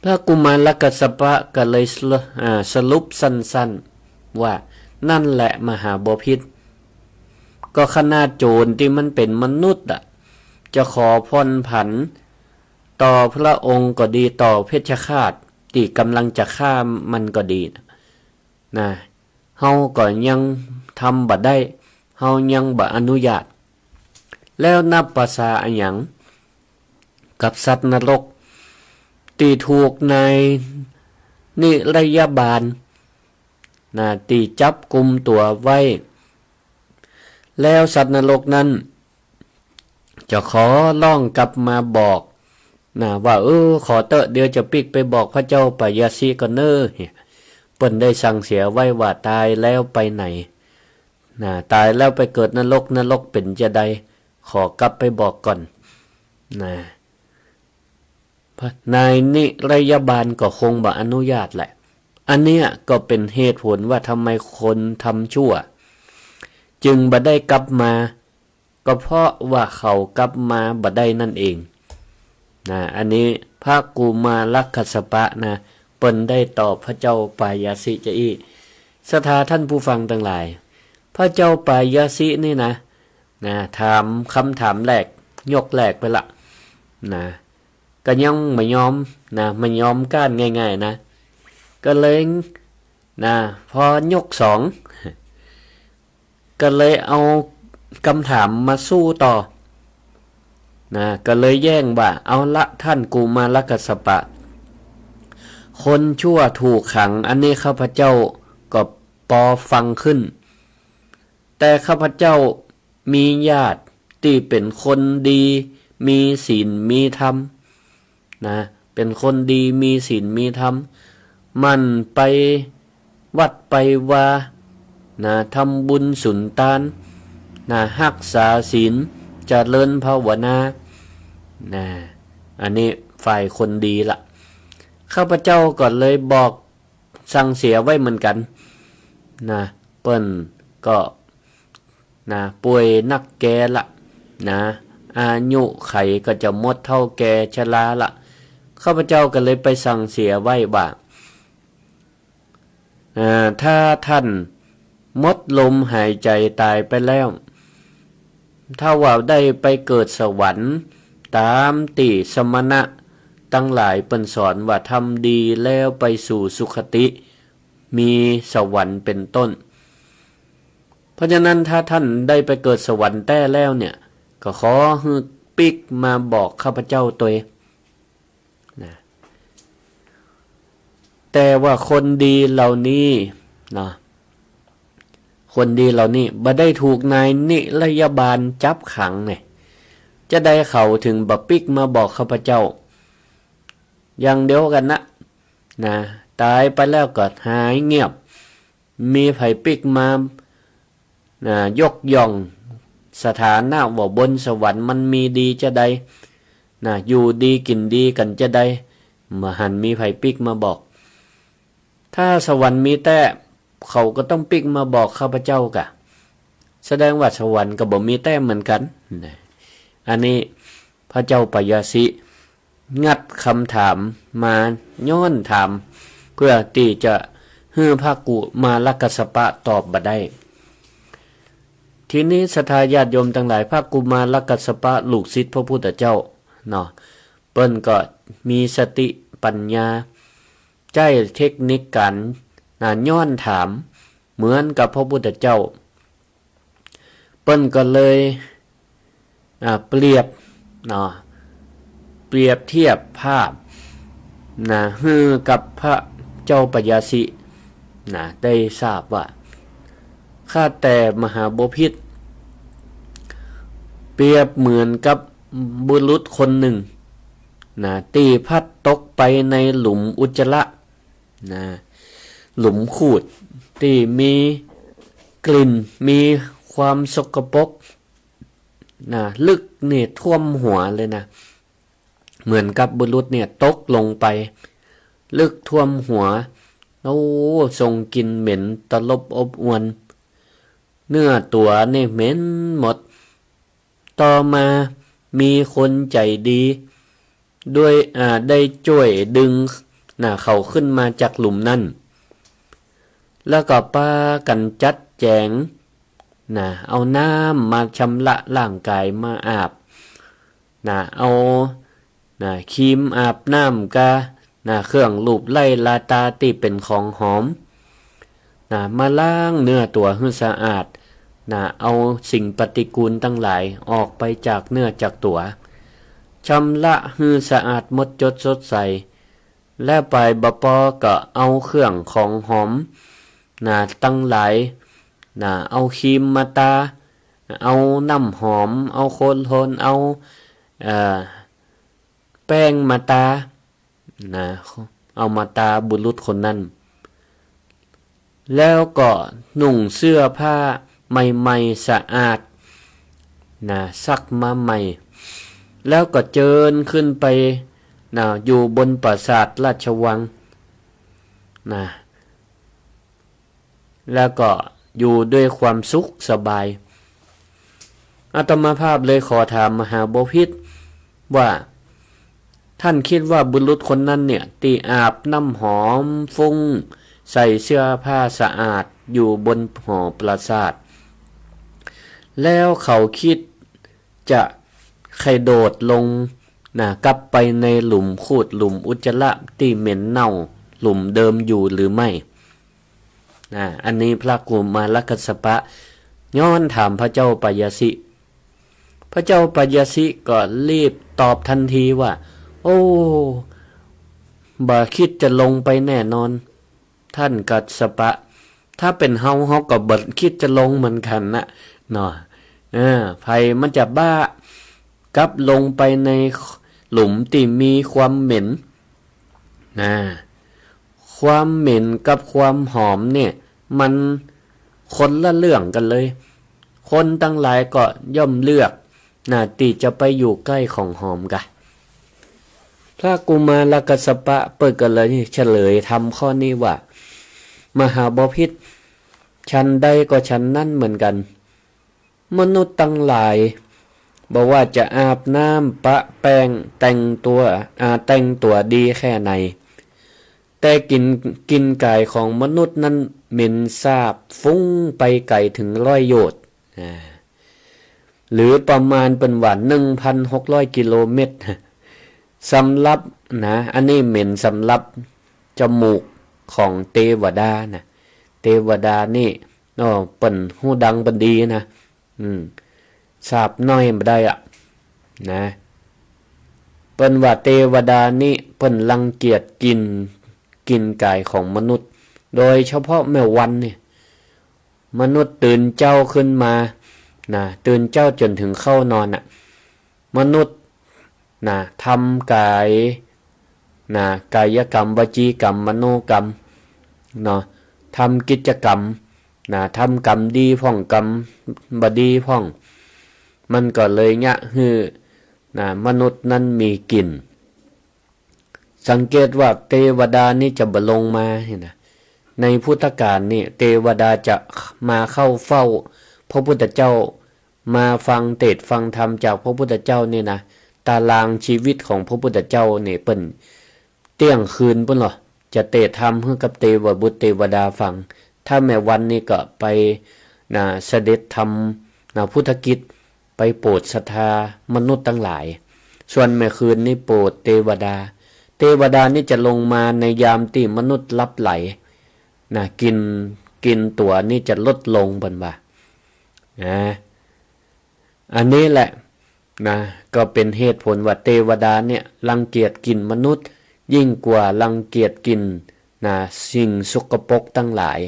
พระกุมารกัสสปะก็เลยสรุ- อ่า สรุปสั้นๆ ว่า นั่นแหละมหาบพิตร ก็ขนาดโจ๋รตี้มันเป๋นมนุษย์อะ จะขอผ่อนผันต่อพระองค์ก็ดี ต่อเพชฌฆาตตี้ก่ำลังจะฆ่ามันก็ดีนะ นะ เฮาก็ยังทำบ่ได้ เฮายังบ่อนุญาต แล้วนับประสาอะหยังกับสัตว์นรกตี้ถูกนายนิรยาบาลนะ ตี้จับกุมตั๋วไว้ แล้วสัตว์นรกนั้น จะขอร้องกลับมาบอกนะ ว่า เออ ขอเต๊อะ เดี๋ยวจะปิ๊กไปบอกพระเจ้าปายาสิก่อนเน่อ เปิ้นได้สั่งเสียไว้ว่าต๋ายแล้วไปไหนนะ ต๋ายแล้วไปเกิดนรก นรกเป๋นจาใด ขอกลับไปบอกก่อนนะ พระ- นายนิรยาบาลก็คงบ่อนุญาตแหละ อันเนี้ยก็เป๋นเหตุผลว่าทำไมคนทำชั่ว จึงบ่ได้กลับมา ก็เพราะว่าเขากลับมาบ่ได้นั่นเอง นะ อันนี้พระกุมารกัสสปะนะ เปิ้นได้ตอบพระเจ้าปายาสิจาอี้ ศรัทธาท่านผู้ฟังตังหลาย พระเจ้าปายาสินี่นะ นะ ถามกำถามแรก ยกแรกไปละ นะ ก็ยังบ่ยอม นะ บ่ยอมก้านง่ายๆ นะ ก็เลย นะ พอยกสอง ก็เลยเอากำถามมาสู้ต่อ นะ ก็เลยแย้งว่า เอาละท่านกุมารกัสสปะ คนชั่วถูกขัง อันนี้ข้าพเจ้าก็ปอฟังขึ้น แต่ข้าพเจ้ามีญาติตี้เป๋นคนดี มีศีลมีธรรม นะ เป๋นคนดี มีศีลมีธรรม หมั่นไปวัดไปวา นะ ทำบุญสุนตาน นะ ฮักษาศีล เจริญภาวนา นะ อันนี้ฝ่ายคนดีละ ข้าพเจ้าก็เลยบอกสั่งเสียไว้เหมือนกั๋น นะ เปิ้นก็ นะ ป่วยนักแก่ละ นะ อายุขัยก็จะหมดเฒ่าแก่ชราละ ข้าพเจ้าก็เลยไปสั่งเสียไว้ว่า อ่า ถ้าท่านหมดลมหายใจ๋ต๋ายไปแล้ว ถ้าว่าได้ไปเกิดสวรรค์ ต๋ามตี้สมณะตังหลายเปิ้นสอนว่าทำดีแล้วไปสู่สุคติ มีสวรรค์เป๋นต้น เพราะฉะนั้นถ้าท่านได้ไปเกิดสวรรค์แต๊แล้วเนี่ย ก็ขอหื้อปิ๊กมาบอกข้าพเจ้าตวย นะ แต่ว่าคนดีเหล่านี้ นะ คนดีเหล่านี้บ่ได้ถูกนายนิรยาบาลจับขังไง จาใดเขาถึงบ่ปิ๊กมาบอกข้าพเจ้า อย่างเดียวกั๋นนะ นะ ต๋ายไปแล้วก็หายเงียบ มีใผปิ๊กมา นะ ยกย่องสถานะว่าบนสวรรค์มันมีดีจาใด นะ อยู่ดีกิ๋นดีกั๋นจาใด บ่หันมีใผปิ๊กมาบอก ถ้าสวรรค์มีแต๊ เขาก็ต้องปิ๊กมาบอกข้าพเจ้ากะ แสดงว่าสวรรค์ก็บ่มีแต๊เหมือนกั๋น นะ อันนี้พระเจ้าปายาสิ งัดกำถามมาย้อนถาม เพื่อตี้จะหื้อพระกุมารกัสสปะตอบบ่ได้ ทีนี้ศรัทธาญาติโยมตังหลาย พระกุมารกัสสปะลูกศิษย์พระพุทธเจ้าเนาะ เปิ้นก็มีสติปัญญา ใจ๊เทคนิคก๋าน นะ ย้อนถามเหมือนกับพระพุทธเจ้า เปิ้นก็เลย อ่า เปรียบ เนาะ เปรียบเทียบภาพ นะ หื้อกับพระเจ้าปายาสิ นะ ได้ทราบว่า ข้าแต่มหาบพิตร เปรียบเหมือนกับบุรุษคนหนึ่ง นะ ตี้พลัดตกไปในหลุมอุจจาระ นะ หลุมคูด ตี้มีกลิ่น มีความสกปรก นะ ลึกนี่ท่วมหัวเลยนะ เหมือนกับบุรุษเนี่ยตกลงไป ลึกท่วมหัว โอ้ ส่งกลิ่นเหม็นตลบอบอวล เนื้อตั๋วนี่เหม็นหมด ต่อมามีคนใจ๋ดี ด้วย อ่า ได้จ้วยดึง นะ เขาขึ้นมาจากหลุมนั่น แล้วก็ปากั๋นจัดแจ๋ง นะ เอาน้ำมาชำระร่างก๋ายมาอาบ นะ เอา นะ ครีมอาบน้ำกา นะ เครื่องลูบไล้ลาตาตี้เป๋นของหอม นะ มาล้างเนื้อตั๋วหื้อสะอาด นะ เอาสิ่งปฏิกูลตังหลายออกไปจากเนื้อจากตั๋ว ชำระหื้อสะอาดหมดจดสดใส และปายบ่ปอก็เอาเครื่องของหอม นะ ตังหลาย นะ เอาครีมมาตา เอาน้ำหอม เอาโคโลน เอา เอ่อ แป้งมาตา นะ เอามาตาบุรุษคนนั้น แล้วก็นุ่งเสื้อผ้าใหม่ๆ สะอาด นะ ซักมาใหม่ แล้วก็เจิญขึ้นไป นะ อยู่บนปราสาทราชวัง นะ แล้วก็อยู่ด้วยความสุขสบาย อาตมาภาพเลยขอถามมหาบพิตรว่า ท่านคิดว่าบุรุษคนนั้นเนี่ย ตี้อาบน้ำหอมฟุ้ง ใส่เสื้อผ้าสะอาด อยู่บนหอปราสาท แล้วเขาคิดจะกระโดดลงนะ กลับไปในหลุมคูด หลุมอุจจาระตี้เหม็นเน่า หลุมเดิมอยู่หรือไม่ นะ อันนี้พระกุมารกัสสปะย้อนถามพระเจ้าปายาสิ พระเจ้าปายาสิก็รีบตอบทันทีว่า โอ้ บ่คิดจะลงไปแน่นอน ท่านกัสสปะ ถ้าเป๋นเฮา เฮาก็บ่คิดจะลงเหมือนกั๋นนะ เนาะ เออ ใผมันจะบ้ากลับลงไปในหลุมตี้มีความเหม็น นะ ความเหม็นกับความหอมเนี่ย มันคนละเรื่องกั๋นเลย คนตังหลายก็ย่อมเลือกนะ ตี้จะไปอยู่ใก้ของหอมกา พระกุมารกัสสปะเปิ้นก็เลยเฉลยธรรมข้อนี้ว่า มหาบพิตร ฉันใดก็ฉันนั้นเหมือนกั๋น มนุษย์ตังหลาย บ่ว่าจะอาบน้ำปะแป้งแต่งตั๋ว อ่า แต่งตั๋วดีแค่ไหน แต่กลิ่น กลิ่นก๋ายของมนุษย์นั้นเหม็นสาบฟุ้งไปไก๋เถิงร้อยโยชน์ อ่า หรือประมาณเปิ้นว่า หนึ่งพันหกร้อยกิโลเมตร สำหรับนะ อันนี้เหม็นสำหรับจมูกของเตวดานะ เตวดานี่ อ้อ เปิ้นฮู้ดังเปิ้นดีนะ อืม สาบน้อยบ่ได้อะ นะ เปิ้นว่าเตวดานี่เปิ้นรังเกียจกลิ่น กลิ่นก๋ายของมนุษย์ โดยเฉพาะแม่วันเนี่ย มนุษย์ตื่นเจ๊าขึ้นมา นะ ตื่นเจ๊าจ๋นเถิงเข้านอนน่ะ มนุษย์ นะ ทำก๋าย นะ ก๋ายกรรม วจีกรรม มโนกรรม เนาะ ทำกิจกรรม นะ ทำกรรมดีพ่อง กรรมบ่ดีพ่อง มันก็เลยเยียะหื้อ นะ มนุษย์นั้นมีกลิ่น สังเกตว่าเตวดานี่จะบ่ลงมาหั้นนะ ในพุทธกาลนี่เตวดาจะมาเข้าเฝ้าพระพุทธเจ้า มาฟังเตสน์ฟังธรรมจากพระพุทธเจ้านี่นะ ตารางชีวิตของพระพุทธเจ้านี่เปิ้นเตี้ยงคืนปู้นลอ จะเตสน์ธรรมหื้อกับเตวบุตรเตวดาฟัง ถ้าแม่วันนี่ก็ไป นะ เสด็จทำ นะ พุทธกิจ ไปโปรดศรัทธามนุษย์ตังหลาย ส่วนแม่คืนนี่โปรดเตวดา เตวดานี่จะลงมาในยามตี้มนุษย์หลับใหล นะ กลิ่น กลิ่นตั๋วนี่จะลดลง เปิ้นว่า นะ อันนี้แหละ นะ ก็เป๋นเหตุผลว่าเตวดาเนี่ยรังเกียจกลิ่นมนุษย์ ยิ่งกว่ารังเกียจกลิ่น นะ สิ่งสกปรกตังหลาย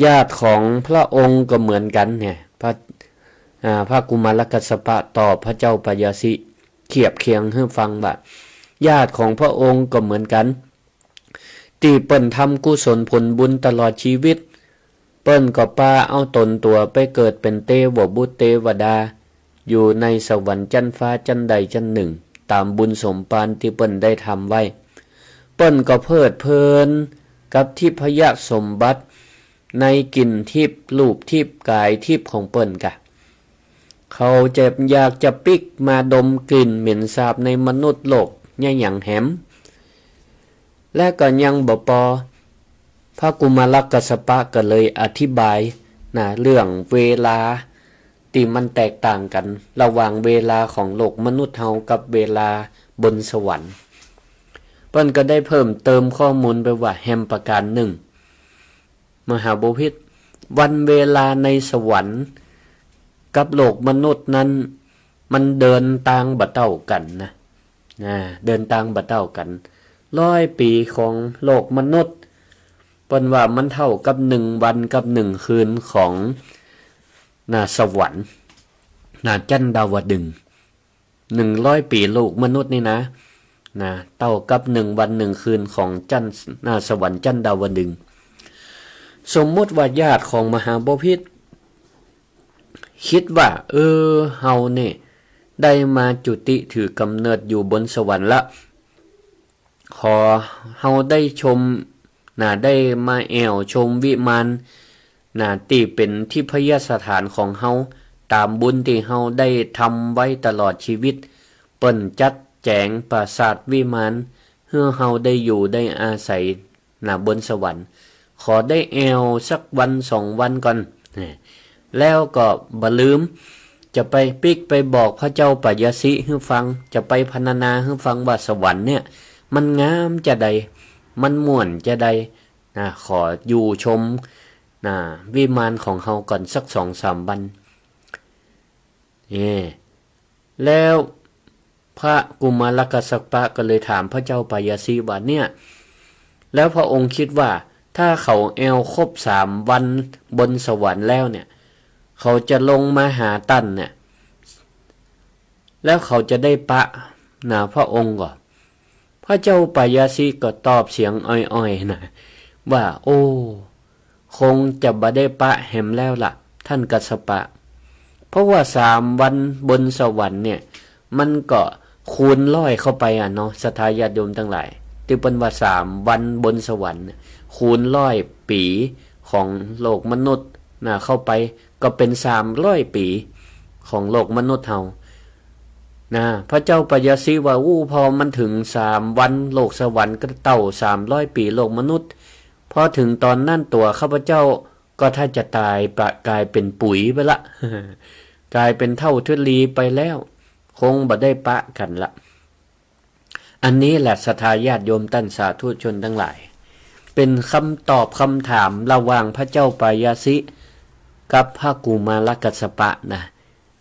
ญาติของพระองค์ก็เหมือนกั๋นเนี่ย พระ อ่า พระกุมารกัสสปะตอบพระเจ้าปายาสิเทียบเคียงหื้อฟังว่า ญาติของพระองค์ก็เหมือนกั๋น ตี้เปิ้นทำกุศลผลบุญตลอดชีวิต เปิ้นก็ปาเอาต๋นตั๋วไปเกิดเป๋นเตวบุตรเตวดา อยู่ในสวรรค์จั๊นฟ้าจั๊นใดจั๊นนึ่ง ต๋ามบุญสมภารตี้เปิ้นได้ทำไว้ เปิ้นก็เพลิดเพลินกับทิพยสมบัติ ในกลิ่นทิพย์ รูปทิพย์ ก๋ายทิพย์ของเปิ้นกา เขาจะอยากจะปิ๊กมาดมกลิ่นเหม็นสาบในมนุษย์โลกเยียะหยังแหม และก็ยังบ่ปอ พระกุมารกัสสปะก็เลยอธิบาย นะ เรื่องเวลาตี้มันแตกต่างกั๋น ระหว่างเวลาของโลกมนุษย์เฮากับเวลาบนสวรรค์ เปิ้นก็ได้เพิ่มเติมข้อมูลไปว่าแหมประก๋านนึ่ง มหาบพิตร วันเวลาในสวรรค์กับโลกมนุษย์นั้น มันเดินตางบ่เต้ากั๋นนะ นะ เดินตางบ่เต้ากั๋น ร้อยปี๋ของโลกมนุษย์ เปิ้นว่ามันเต้ากับหนึ่งวันกับหนึ่งคืนของ นะ สวรรค์ นะ จั๊นดาวดึงส์ หนึ่งร้อยปี๋โลกมนุษย์นี่นะ นะ เต้ากับหนึ่งวันหนึ่งคืนของจั๊น นะ สวรรค์จั๊นดาวดึงส์ สมมุติว่าญาติของมหาบพิตร กึ๊ดว่า เออ เฮานี่ได้มาจุติถือกำเนิดอยู่บนสวรรค์ละ ขอเฮาได้ชม นะ ได้มาแอ่วชมวิมาน นะ ตี้เป๋นทิพยสถานของเฮา ต๋ามบุญตี้เฮาได้ทำไว้ตลอดจีวิต เปิ้นจัดแจ๋งปราสาทวิมาน หื้อเฮาได้อยู่ได้อาศัย นะ บนสวรรค์ ขอได้แอ่วสักวันสองวันก่อน นะ แล้วก็บ่าลืม จะไปปิ๊กไปบอกพระเจ้าปายาสิหื้อฟัง จะไปพรรณนาหื้อฟังว่าสวรรค์เนี่ย มันงามจาใด มันม่วนจาใด นะ ขออยู่ชม นะ วิมานของเฮาก่อนสักสองสามวัน เอ แล้วพระกุมารกัสสปะก็เลยถามพระเจ้าปายาสิว่า เนี่ย แล้วพระองค์คิดว่า ถ้าเขาแอ่วครบสามวันบนสวรรค์แล้วเนี่ย เขาจะลงมาหาต้านเนี่ย แล้วเขาจะได้ปะ นะ พระองค์ก่อ พระเจ้าปายาสิก็ตอบเสียงอ่อยๆ นะ ว่า โอ้ คงจะบ่ได้ปะแหมแล้วล่ะ ต้านกัสสปะ เพราะว่าสามวันบนสวรรค์เนี่ย มันก็คูณร้อยเข้าไปอะเนาะ ศรัทธาญาติโยมตังหลาย ตี้เปิ้นว่าสามวันบนสวรรค์เนี่ย คูณร้อยปี๋ของโลกมนุษย์นะ เข้าไป ก็เป๋นสามร้อยปี๋ของโลกมนุษย์เฮา นะ พระเจ้าปายาสิว่า อู้ พอมันเถิงสามวันโลกสวรรค์ก็เต้าสามร้อยปี๋โลกมนุษย์ พอเถิงต๋อนนั้นตั๋วข้าพเจ้าก็ถ้าจะต๋ายปะ ก๋ายเป๋นปุ๋ยไปละ ก๋ายเป๋นเถ้าทุลีไปแล้ว คงบ่ได้ปะกั๋นละ อันนี้แหละศรัทธาญาติโยมต้านสาธุชนตังหลาย เป๋นกำตอบกำถามระหว่างพระเจ้าปายาสิกับพระกุมารกัสสปะนะ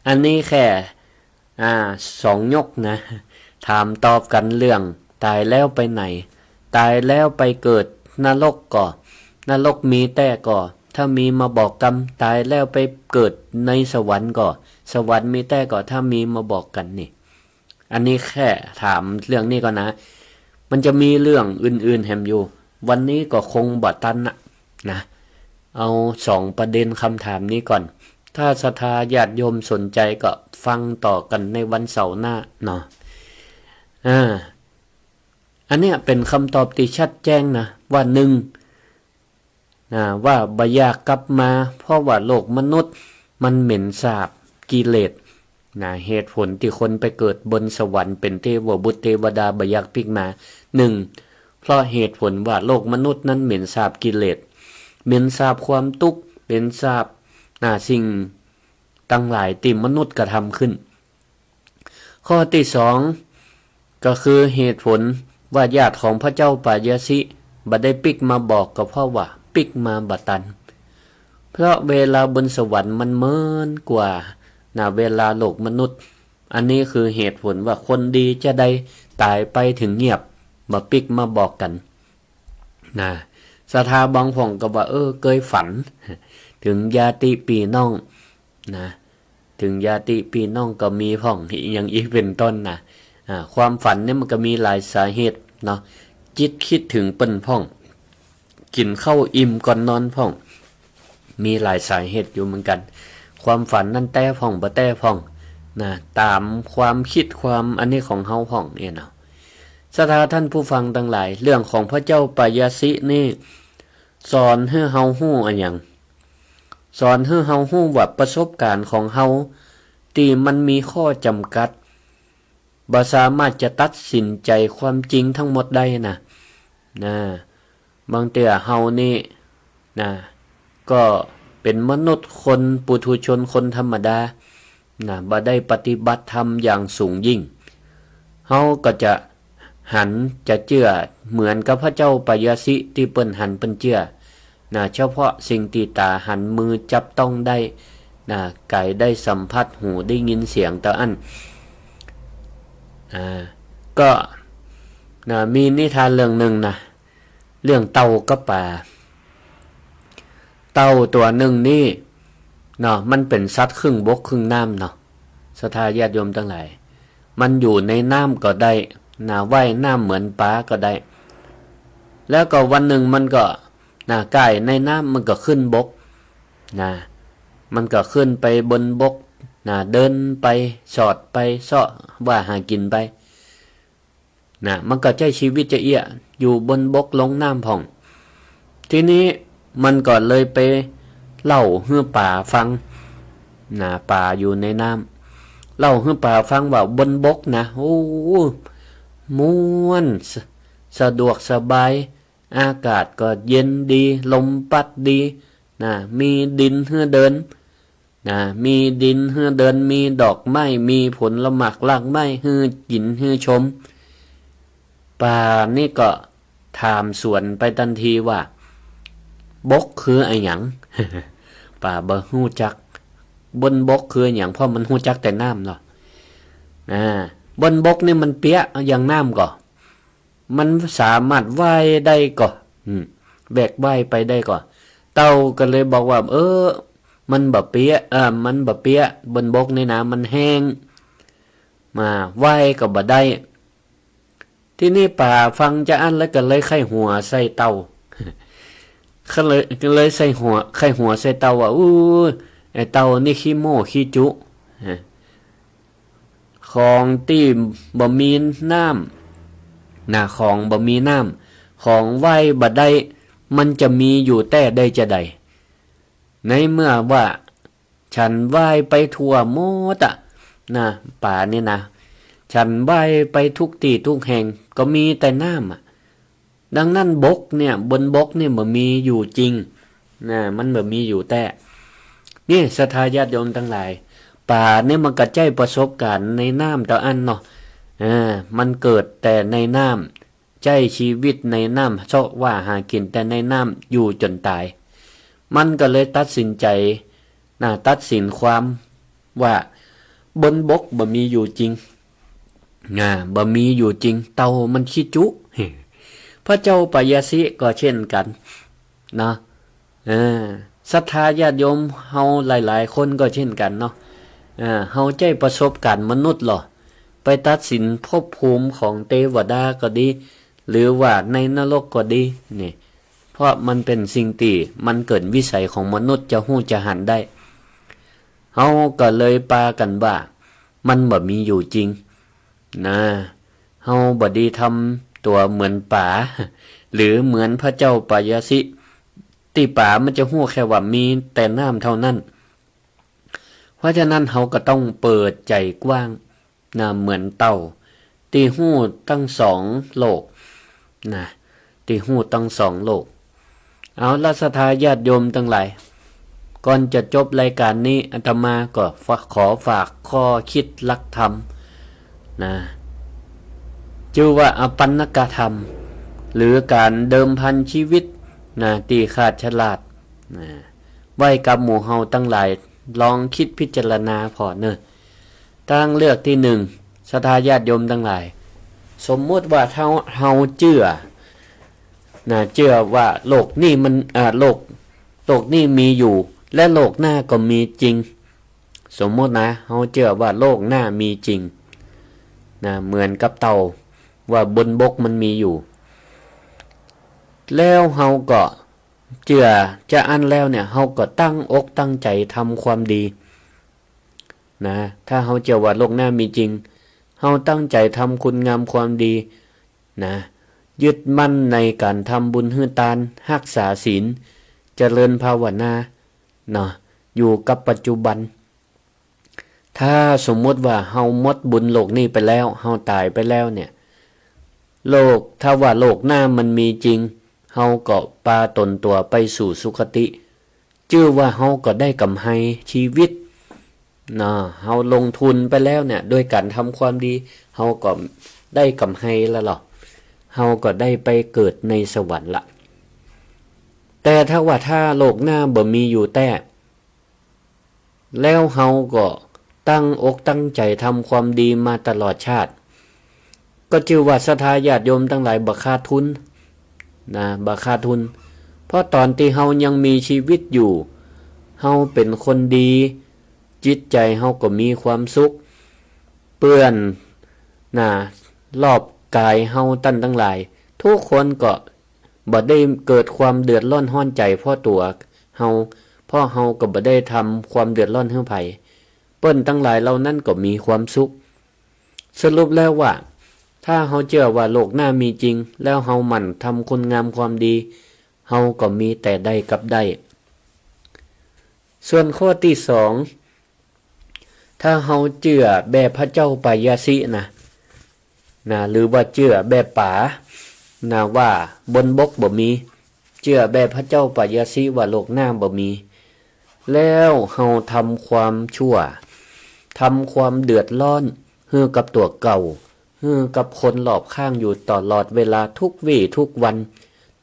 อันนี้แค่ อ่า สองยกนะ ถามตอบกั๋นเรื่องต๋ายแล้วไปไหน ต๋ายแล้วไปเกิดนรกก่อ นรกมีแต๊ก่อ ถ้ามีมาบอกกำ ต๋ายแล้วไปเกิดในสวรรค์ก่อ สวรรค์มีแต๊ก่อ ถ้ามีมาบอกกั๋นนี่ อันนี้แค่ถามเรื่องนี้ก่อนนะ มันจะมีเรื่องอื่นๆ แหมอยู่ วันนี้ก็คงบ่ตันนะ นะ เอาสองประเด็นกำถามนี้ก่อน ถ้าศรัทธาญาติโยมสนใจก็ฟังต่อกั๋นในวันเสาร์หน้าเนาะ อ่า อันเนี้ยเป๋นกำตอบตี้ชัดแจ้งนะ ว่าหนึ่ง นะ ว่าบ่อยากกลับมา เพราะว่าโลกมนุษย์มันเหม็นสาบกิเลส นะ เหตุผลตี้คนไปเกิดบนสวรรค์เป๋นเทวบุตรเทวดาบ่อยากปิ๊กมา หนึ่ง เพราะเหตุผลว่าโลกมนุษย์นั้นเหม็นสาบกิเลส เหม็นสาบความตุ๊กข์ เหม็นสาบ นะ สิ่งตังหลายตี้มนุษย์กระทำขึ้น ข้อตี้สอง ก็คือเหตุผลว่าญาติของพระเจ้าปายาสิบ่ได้ปิ๊กมาบอกก็เพราะว่าปิ๊กมาบ่ตัน เพราะเวลาบนสวรรค์มันเมินกว่า นะ เวลาโลกมนุษย์ อันนี้คือเหตุผลว่าคนดีจะได้ต๋ายไปเถิงเงียบ บ่ปิ๊กมาบอกกั๋น นะ ศรัทธาบางพ่องก็ว่า เออ เกยฝัน เถิงญาติปี้น้อง นะ เถิงญาติปี้น้องก็มีพ่อง อย่างอี้เป๋นต้นนะ อ่า ความฝันเนี่ยมันก็มีหลายสาเหตุเนาะ จิตคิดเถิงเปิ้นพ่อง กิ๋นข้าวอิ่มก่อนนอนพ่อง มีหลายสาเหตุอยู่เหมือนกั๋น ความฝันนั้นแต๊พ่องบ่แต๊พ่อง นะ ต๋ามความคิดความอันนี้ของเฮาพ่องเนี่ยเนาะ ศรัทธาต้านผู้ฟังตังหลาย เรื่องของพระเจ้าปายาสินี่ สอนหื้อเฮาฮู้อะหยัง สอนหื้อเฮาฮู้ว่าประสบก๋ารณ์ของเฮาตี้มันมีข้อจ๋ำกัด บ่สามารถจะตัดสินใจ๋ความจริงตึงหมดได้นะ นะ บางเตื้อเฮานี่ นะ ก็เป๋นมนุษย์คนปุถุชนคนธรรมดา นะ บ่ได้ปฏิบัติธรรมอย่างสูงยิ่ง เฮาก็จะหันจะเจื้อเหมือนกับพระเจ้าปายาสิตี้เปิ้นหันเปิ้นเจื้อ นะ เฉพาะสิ่งตี้ต๋าหันมือจับต้องได้ นะ ก๋ายได้สัมผัส หูได้ยินเสียงเต้าอั้น อ่า ก็ นะ มีนิทานเรื่องนึ่งนะ เรื่องเต่ากับป๋า เต่าตั๋วนึ่งนี่เนาะ มันเป๋นสัตว์ครึ่งบกครึ่งน้ำเนาะ ศรัทธาญาติโยมตังหลาย มันอยู่ในน้ำก็ได้ นะ ว่ายน้ำเหมือนป๋าก็ได้ แล้วก็วันนึ่งมันก็ นะ ก่ายในน้ำมันก็ขึ้นบก นะ มันก็ขึ้นไปบนบก นะ เดินไป สอดไป เซาะว่าหากิ๋นไป นะ มันก็ใจ๊จีวิตจะเอี้ย อยู่บนบกลงน้ำพ่อง ทีนี้มันก็เลยไป เล่าหื้อป๋าฟัง นะ ป๋าอยู่ในน้ำ เล่าหื้อป๋าฟังว่าบนบกนะ โอ้ ม่วน ส- สะดวกสบาย อากาศก็เย็นดี ลมปั๊ดดี นะ มีดินหื้อเดิน นะ มีดินหื้อเดิน มีดอกไม้ มีผลหมากรากไม้หื้อกิ๋นหื้อชม ป๋านี่ก็ถามสวนไปตันทีว่า บกคืออะหยัง ป๋าบ่ฮู้จัก บนบกคืออะหยัง เพราะมันฮู้จักแต่น้ำเนาะ อ่า บนบกนี่มันเปียะอย่างน้ำก่อ มันสามารถว่ายได้ก่อ อืม แหวกว่ายไปได้ก่อ เต่าก็เลยบอกว่า เออ มันบ่เปียะ เออ มันบ่เปียะ บนบกนี่นะ มันแห้ง มา ว่ายก็บ่ได้ ทีนี้ป๋าฟังจาอั้นแล้วก็เลยใค่หัวใส่เต่า ก็เลย ก็เลยใส่หัว ใค่หัวใส่เต่าว่า อู้ ไอ้เต่านี่ขี้โม้ขี้จุ ฮะ ของตี้บ่มีน้ำ นะ ของบ่มีน้ำ ของว่ายบ่ได้ มันจะมีอยู่แต๊ได้จาใด ในเมื่อว่าฉันว่ายไปทั่วหมดอะ นะ ป๋านี่นะ ฉันว่ายไปทุกตี้ทุกแห่ง ก็มีแต่น้ำอะ ดังนั้นบกเนี่ย บนบกเนี่ยบ่มีอยู่จริง นะ มันบ่มีอยู่แต๊ นี่ศรัทธาญาติโยมตังหลาย ป๋าเนี่ยมันก็ใจ๊ประสบการณ์ในน้ำเต้าอั้นเนาะ อ่า มันเกิดแต่ในน้ำ ใจ๊ชีวิตในน้ำ เซาะว่าหากิ๋นแต่ในน้ำอยู่จ๋นต๋าย มันก็เลยตัดสินใจ๋ นะ ตัดสินความว่าบนบกบ่มีอยู่จริง อ่า บ่มีอยู่จริง เต่ามันขี้จุ พระเจ้าปายาสิก็เช่นกั๋น เนาะ เออ ศรัทธาญาติโยมเฮาหลายๆ คนก็เช่นกั๋นเนาะ เออ เฮาใจ๊ประสบการณ์มนุษย์ลอ ไปตัดสินภพภูมิของเตวดาก็ดี หรือว่าในนรกก็ดี นี่ เพราะมันเป๋นสิ่งตี้มันเกินวิสัยของมนุษย์จะฮู้จะหันได้ เฮาก็เลยปากั๋นว่ามันบ่มีอยู่จริง นะ เฮาบ่ดีทำตั๋วเหมือนป๋า หรือเหมือนพระเจ้าปายาสิ ตี้ป๋ามันจะฮู้แค่ว่ามีแต่น้ำเต้านั้น เพราะฉะนั้นเฮาก็ต้องเปิดใจ๋กว้าง นะ เหมือนเต่า ตี้ฮู้ตังสองโลก นะ ตี้ฮู้ตังสองโลก เอาละ ศรัทธาญาติโยมตังหลาย ก่อนจะจบรายก๋านนี้ อาตมาก็ฝาก ขอฝากข้อคิดหลักธรรม นะ จื้อว่าอปัณณกธรรม หรือก๋านเดิมพันชีวิต นะ ตี้ขาดฉลาด นะ ไว้กับหมู่เฮาตังหลาย ลองกึ๊ดพิจารณาผ่อเน่อ ตางเลือกตี้นึ่ง ศรัทธาญาติโยมตังหลาย สมมุติว่าเฮา เฮาเจื้อ นะ เจื้อว่าโลกนี้มัน อ่า โลก โลกนี้มีอยู่ และโลกหน้าก็มีจริง สมมุตินะ เฮาเจื้อว่าโลกหน้ามีจริง นะ เหมือนกับเต่า ว่าบนบกมันมีอยู่ แล้วเฮาก็เจื้อจาอั้นแล้วเนี่ย เฮาก็ตั้งอกตั้งใจ๋ทำความดี นะ ถ้าเฮาเจื้อว่าโลกหน้ามีจริง เฮาตั้งใจ๋ทำคุณงามความดี นะ ยึดมั่นในก๋านทำบุญหื้อตาน ฮักษาศีล เจริญภาวนา เนาะ อยู่กับปัจจุบัน ถ้าสมมุติว่าเฮาหมดบุญโลกนี้ไปแล้ว เฮาต๋ายไปแล้วเนี่ย โลก ถ้าว่าโลกหน้ามันมีจริง เฮาก็ปาต๋นตั๋วไปสู่สุคติ จื้อว่าเฮาก็ได้ก๋ำไรชีวิต เนาะ เฮาลงทุนไปแล้วเนี่ย โดยก๋านทำความดี เฮาก็ได้ก๋ำไรแล้วลอ เฮาก็ได้ไปเกิดในสวรรค์ละ แต่ถ้าว่าถ้าโลกหน้าบ่มีอยู่แต๊ แล้วเฮาก็ตั้งอกตั้งใจ๋ทำความดีมาตลอดชาติ ก็จื้อว่าศรัทธาญาติโยมตังหลายบ่ขาดทุน นะ บ่ขาดทุน เพราะต๋อนตี้เฮายังมีชีวิตอยู่ เฮาเป๋นคนดี จิตใจ๋เฮาก็มีความสุข เปื้อน นะ รอบก๋ายเฮาต้านตังหลาย ทุกคนก็บ่ได้เกิดความเดือดร้อนฮ้อนใจ๋เพราะตั๋วเฮา เพราะเฮาก็บ่ได้ทำความเดือดร้อนหื้อใผ เปิ้นตังหลายเหล่านั้นก็มีความสุข สรุปแล้วว่า ถ้าเฮาเจื้อว่าโลกหน้ามีจริง แล้วเฮาหมั่นทำคุณงามความดี เฮาก็มีแต่ได้กับได้ ส่วนข้อตี้สอง ถ้าเฮาเจื้อแบบพระเจ้าปายาสินะ นะ หรือว่าเจื้อแบบป๋า นะ ว่าบนบกบ่มี เจื้อแบบพระเจ้าปายาสิว่าโลกหน้าบ่มี แล้วเฮาทำความชั่ว ทำความเดือดร้อน หื้อกับตั๋วเก่า หื้อกับคนรอบข้างอยู่ตลอดเวลาทุกวี้ทุกวัน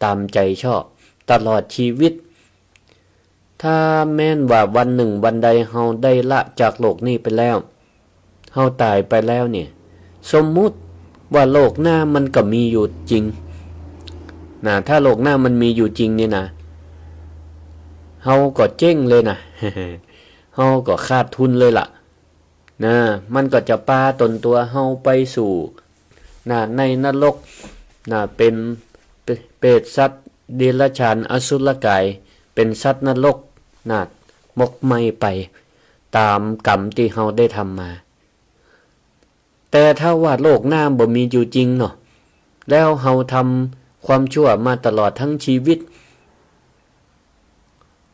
ต๋ามใจ๋ชอบ ตลอดจีวิต ถ้าแม้นว่าวันนึ่งวันใดเฮาได้ละจากโลกนี้ไปแล้ว เฮาต๋ายไปแล้วเนี่ย สมมุติว่าโลกหน้ามันก็มีอยู่จริง นะ ถ้าโลกหน้ามันมีอยู่จริงเนี่ยนะ เฮาก็เจ๊งเลยนะ เฮาก็ขาดทุนเลยล่ะ นะ มันก็จะปาต๋นตั๋วเฮาไปสู่ นะ ในนรก นะ เป๋น เป- เปรตสัตว์เดรัจฉานอสุรกาย เป๋นสัตว์นรก นะ หมกไหม้ไป ต๋ามกรรมตี้เฮาได้ทำมา แต่ถ้าว่าโลกหน้าบ่มีอยู่จริงเนาะ แล้วเฮาทำความชั่วมาตลอดตึงจีวิต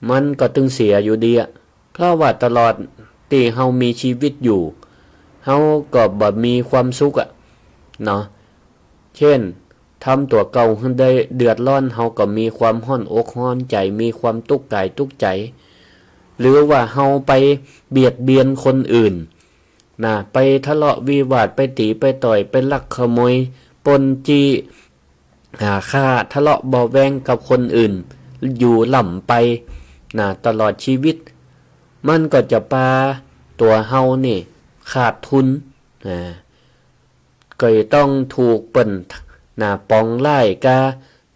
มันก็ตึงเสียอยู่ดีอะ เพราะว่าตลอดตี้เฮามีจีวิตอยู่ เฮาก็บ่มีความสุขอะ เนาะ เจ้น ทำตั๋วเก่าหื้อได้เดือดร้อน เฮาก็มีความฮ้อนอกฮ้อนใจ๋ มีความตุ๊กกายตุ๊กใจ๋ หรือว่าเฮาไปเบียดเบียนคนอื่น นะ ไปทะเลาะวิวาท ไปตี๋ ไปต่อย ไปลักขโมย ปล้นจี้ อ่า ฆ่า ทะเลาะเบาะแว้งกับคนอื่น อยู่ล่ำไป นะ ตลอดจีวิต มันก็จะปาตั๋วเฮานี่ขาดทุน นะ ก็ต้องถูกเปิ้น นะ ป๋องร้ายกา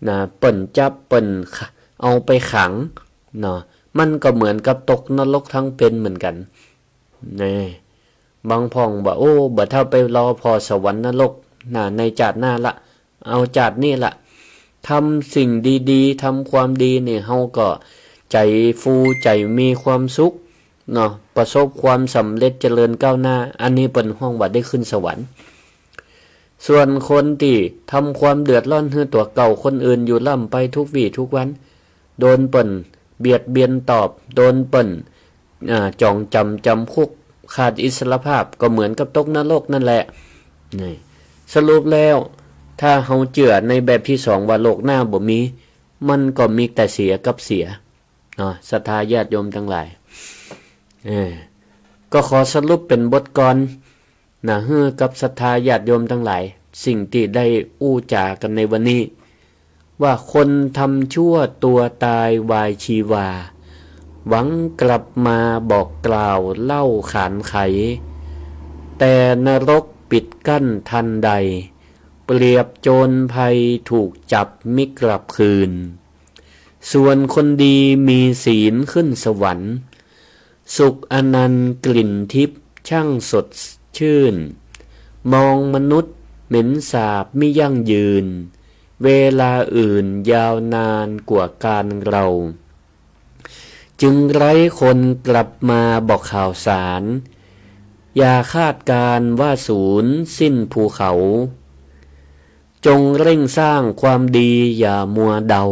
นะ เปิ้นจับ เปิ้น เอาไปขัง เนาะ มันก็เหมือนกับตกนรกตึงเป๋นเหมือนกั๋น นี่ บางพ่องว่า โอ้ บ่เต้าไปรอผ่อสวรรค์นรก นะ ในจาติหน้าละ เอาจาตินี้ละ ทำสิ่งดีๆ ทำความดีนี่ เฮาก็ใจ๋ฟู ใจ๋มีความสุข เนาะ ประสบความสำเร็จเจริญก้าวหน้า อันนี้เปิ้นฮ้องว่าได้ขึ้นสวรรค์ ส่วนคนตี้ทำความเดือดร้อนหื้อตั๋วเก่าคนอื่นอยู่ล่ำไปทุกวี้ทุกวัน โดนเปิ้นเบียดเบียนตอบ โดนเปิ้น อ่า จ๋องจ๋ำจ๋ำคุก ขาดอิสรภาพ ก็เหมือนกับตกนรกนั่นแหละ นี่ สรุปแล้ว ถ้าเฮาเจื้อในแบบตี้สองว่าโลกหน้าบ่มี มันก็มีแต่เสียกับเสีย เนาะ ศรัทธาญาติโยมตังหลาย เออ ก็ขอสรุปเป๋นบทกลอน นะ หื้อกับศรัทธาญาติโยมตังหลาย สิ่งตี้ได้อู้จ๋ากั๋นในวันนี้ ว่าคนทำชั่วตั๋วตายวายจีวา หวังกลับมาบอกกล่าวเล่าขานไข แต่นรกปิดกั้นทันใด เปรียบโจรภัยถูกจับมิกลับคืน ส่วนคนดีมีศีลขึ้นสวรรค์ สุขอนันต์กลิ่นทิพย์ช่างสดชื่น มองมนุษย์เหม็นสาบมิยั่งยืน เวลาอื่นยาวนานกว่าการเรา จึงไร้คนกลับมาบอกข่าวสาร อย่าคาดการณ์ว่าสูญสิ้นภูเขา จงเร่งสร้างความดีอย่ามัวเดา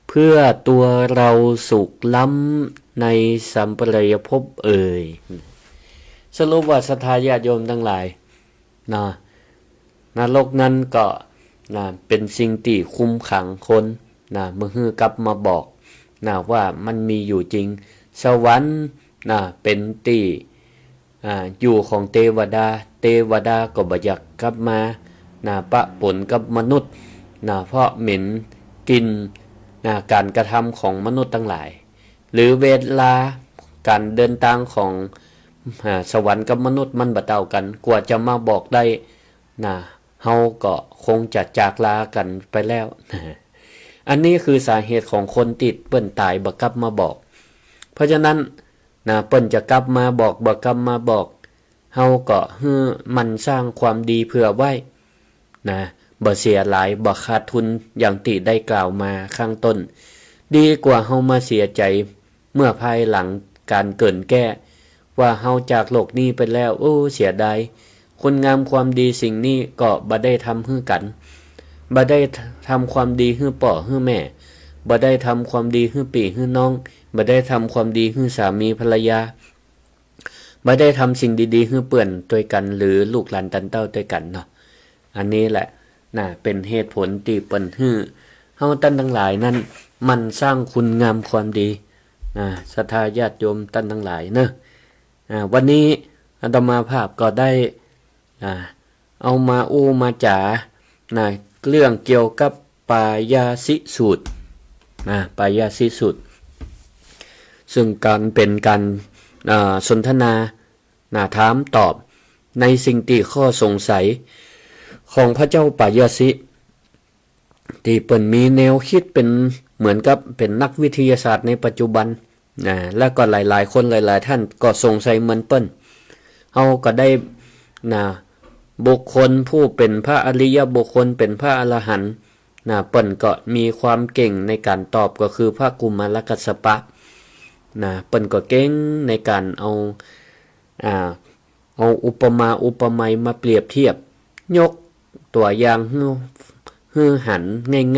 เพื่อตัวเราสุขล้ำในสัมปรายภพเอ่ย สรุปว่าศรัทธาญาติโยมตังหลาย นะ นรกนั้นก็ นะ เป๋นสิ่งตี้คุมขังคน นะ บ่หื้อกลับมาบอก นะ ว่ามันมีอยู่จริง สวรรค์ นะ เป๋นตี้ อ่า อยู่ของเตวดา เตวดาก็บ่อยากกลับมา นะ ปะปนกับมนุษย์ นะ เพราะเหม็นกลิ่น นะ ก๋านกระทำของมนุษย์ตังหลาย หรือเวลาก๋านเดินตางของ อ่า สวรรค์กับมนุษย์มันบ่เต้ากั๋น กว่าจะมาบอกได้ นะ เฮาก็คงจะจากลากั๋นไปแล้ว อันนี้คือสาเหตุของคนตี้เปิ้นต๋ายบ่กลับมาบอก เพราะฉะนั้น นะ เปิ้นจะกลับมาบอก บ่กลับมาบอก เฮาก็หื้อหมั่นสร้างความดีเผื่อไว้ นะ บ่เสียหลาย บ่ขาดทุน อย่างตี้ได้กล่าวมาข้างต้น ดีกว่าเฮามาเสียใจ๋ เมื่อภายหลังก๋านเกิดแก้ ว่าเฮาจากโลกนี้ไปแล้ว โอ้ เสียดาย คุณงามความดีสิ่งนี้ก็บ่ได้ทำหื้อกั๋น บ่ได้ทำความดีหื้อป้อหื้อแม่ บ่ได้ทำความดีหื้อปี้หื้อน้อง บ่ได้ทำความดีหื้อสามีภรรยา บ่ได้ทำสิ่งดีๆ หื้อเปื้อนตวยกั๋น หรือลูกหลานตันเต้าตวยกั๋นเนาะ อันนี้แหละนะ เป๋นเหตุผลตี้เปิ้นหื้อเฮาต้านตังหลายนั้น หมั่นสร้างคุณงามความดีนะ ศรัทธาญาติโยมต้านตังหลายเนาะ อ่า วันนี้อาตมาภาพก็ได้ อ่า เอามาอู้มาจ๋า นะ เรื่องเกี่ยวกับปายาสิสูตร นะ ปายาสิสูตร ซึ่งก๋านเป๋นก๋าน อ่า สนทนา นะ ถามตอบในสิ่งตี้ข้อสงสัยของพระเจ้าปายาสิ ตี้เปิ้นมีแนวกึ๊ดเป๋นเหมือนกับเป๋นนักวิทยาศาสตร์ในปัจจุบัน นะ แล้วก็หลายๆ คนหลายๆ ต้านก็สงสัยเหมือนเปิ้น เฮาก็ได้ นะ บุคคลผู้เป๋นพระอริยบุคคล เป๋นพระอรหันต์ นะ เปิ้นก็มีความเก่งในก๋านตอบ ก็คือพระกุมารกัสสปะ นะ เปิ้นก็เก่งในก๋านเอา อ่า เอาอุปมาอุปไมยมาเปรียบเทียบ ยกตั๋วอย่างหื้อ หื้อหัน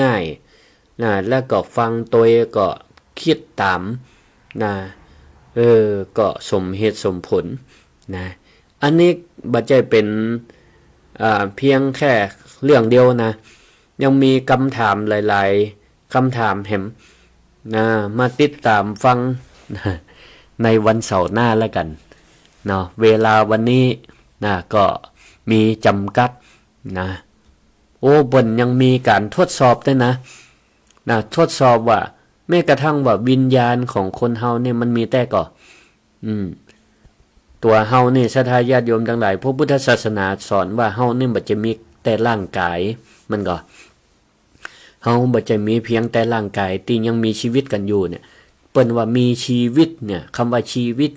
ง่ายๆ นะ แล้วก็ฟังตวยก็กึ๊ดต๋าม นะ เออ ก็สมเหตุสมผล นะ อันนี้บ่ใจ้เป๋น อ่า เพียงแค่เรื่องเดียวนะ ยังมีกำถามหลายๆ กำถามแหม นะ มาติดต๋ามฟัง นะ ในวันเสาร์หน้าแล้วกั๋นเนาะ เวลาวันนี้ นะ ก็มีจ๋ำกัด นะ โอ้ เปิ้นยังมีก๋านทดสอบตวยนะ นะ ทดสอบว่า แม้กระทั่งว่าวิญญาณของคนเฮาเนี่ยมันมีแต๊ก่อ อืม ตั๋วเฮานี่ ศรัทธาญาติโยมตังหลาย พระพุทธศาสนาสอนว่าเฮานี่บ่ใจ้มีแต๊ร่างก๋าย มันก่อ เฮาบ่ใจ้มีเพียงแต๊ร่างก๋ายตี้ยังมีจีวิตกั๋นอยู่เนี่ย เปิ้นว่ามีจีวิตเนี่ย กำว่าจีวิต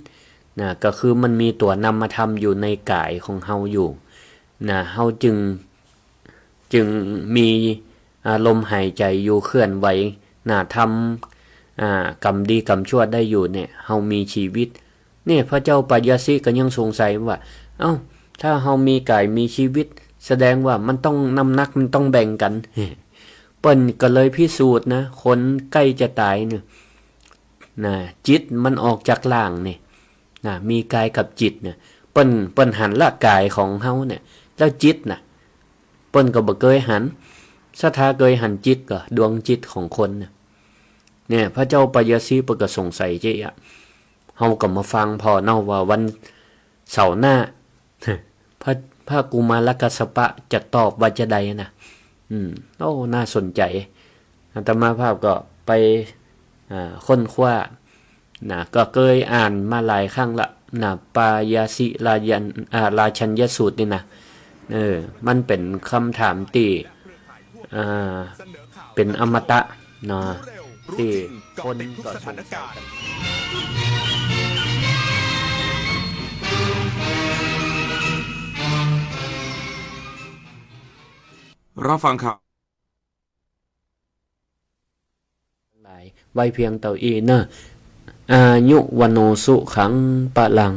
นะ ก็คือมันมีตั๋วนามธรรมอยู่ในก๋ายของเฮาอยู่นะ เฮาจึง จึงมีอารมณ์หายใจ๋อยู่ เคลื่อนไหวนะ ทำ อ่า กรรมดีกรรมชั่วได้อยู่เนี่ย เฮามีจีวิต เนี่ย พระเจ้าปายาสิก็ยังสงสัยว่า เอ้า ถ้าเฮามีก๋ายมีจีวิต แสดงว่ามันต้อง น้ำหนักมันต้องแบ่งกั๋น เปิ้นก็เลยพิสูจน์นะ คนใก้จะต๋ายเนี่ย นะ จิตมันออกจากร่างนี่ นะ มีก๋ายกับจิตเนี่ย เปิ้น เปิ้นหันละก๋ายของเฮาเนี่ย แล้วจิตน่ะ เปิ้นก็บ่เกยหัน ศรัทธาเกยหันจิตก่อ ดวงจิตของคนน่ะ เนี่ย พระเจ้าปายาสิเปิ้นก็สงสัยเจ๊อะ เฮาก็มาฟังผ่อเนาะว่าวันเสาร์หน้า พระ พระกุมารกัสสปะจะตอบว่าจะใดนะ อืม โอ้ น่าสนใจ๋ อาตมาภาพก็ไป อ่า ค้นคว้า นะ ก็เกยอ่านมาหลายครั้งละ นะ ปายาสิรายัน อ่า ราชัญญสูตรนี่นะ เออ มันเป๋นกำถามตี้ อ่า เป๋นอมตะเนาะ ตี้คนก็สงสัยกั๋น รับฟังข่าว หลาย ไว้เพียงเต้าอี้เนาะ อายุ วัณโณ สุขัง พลัง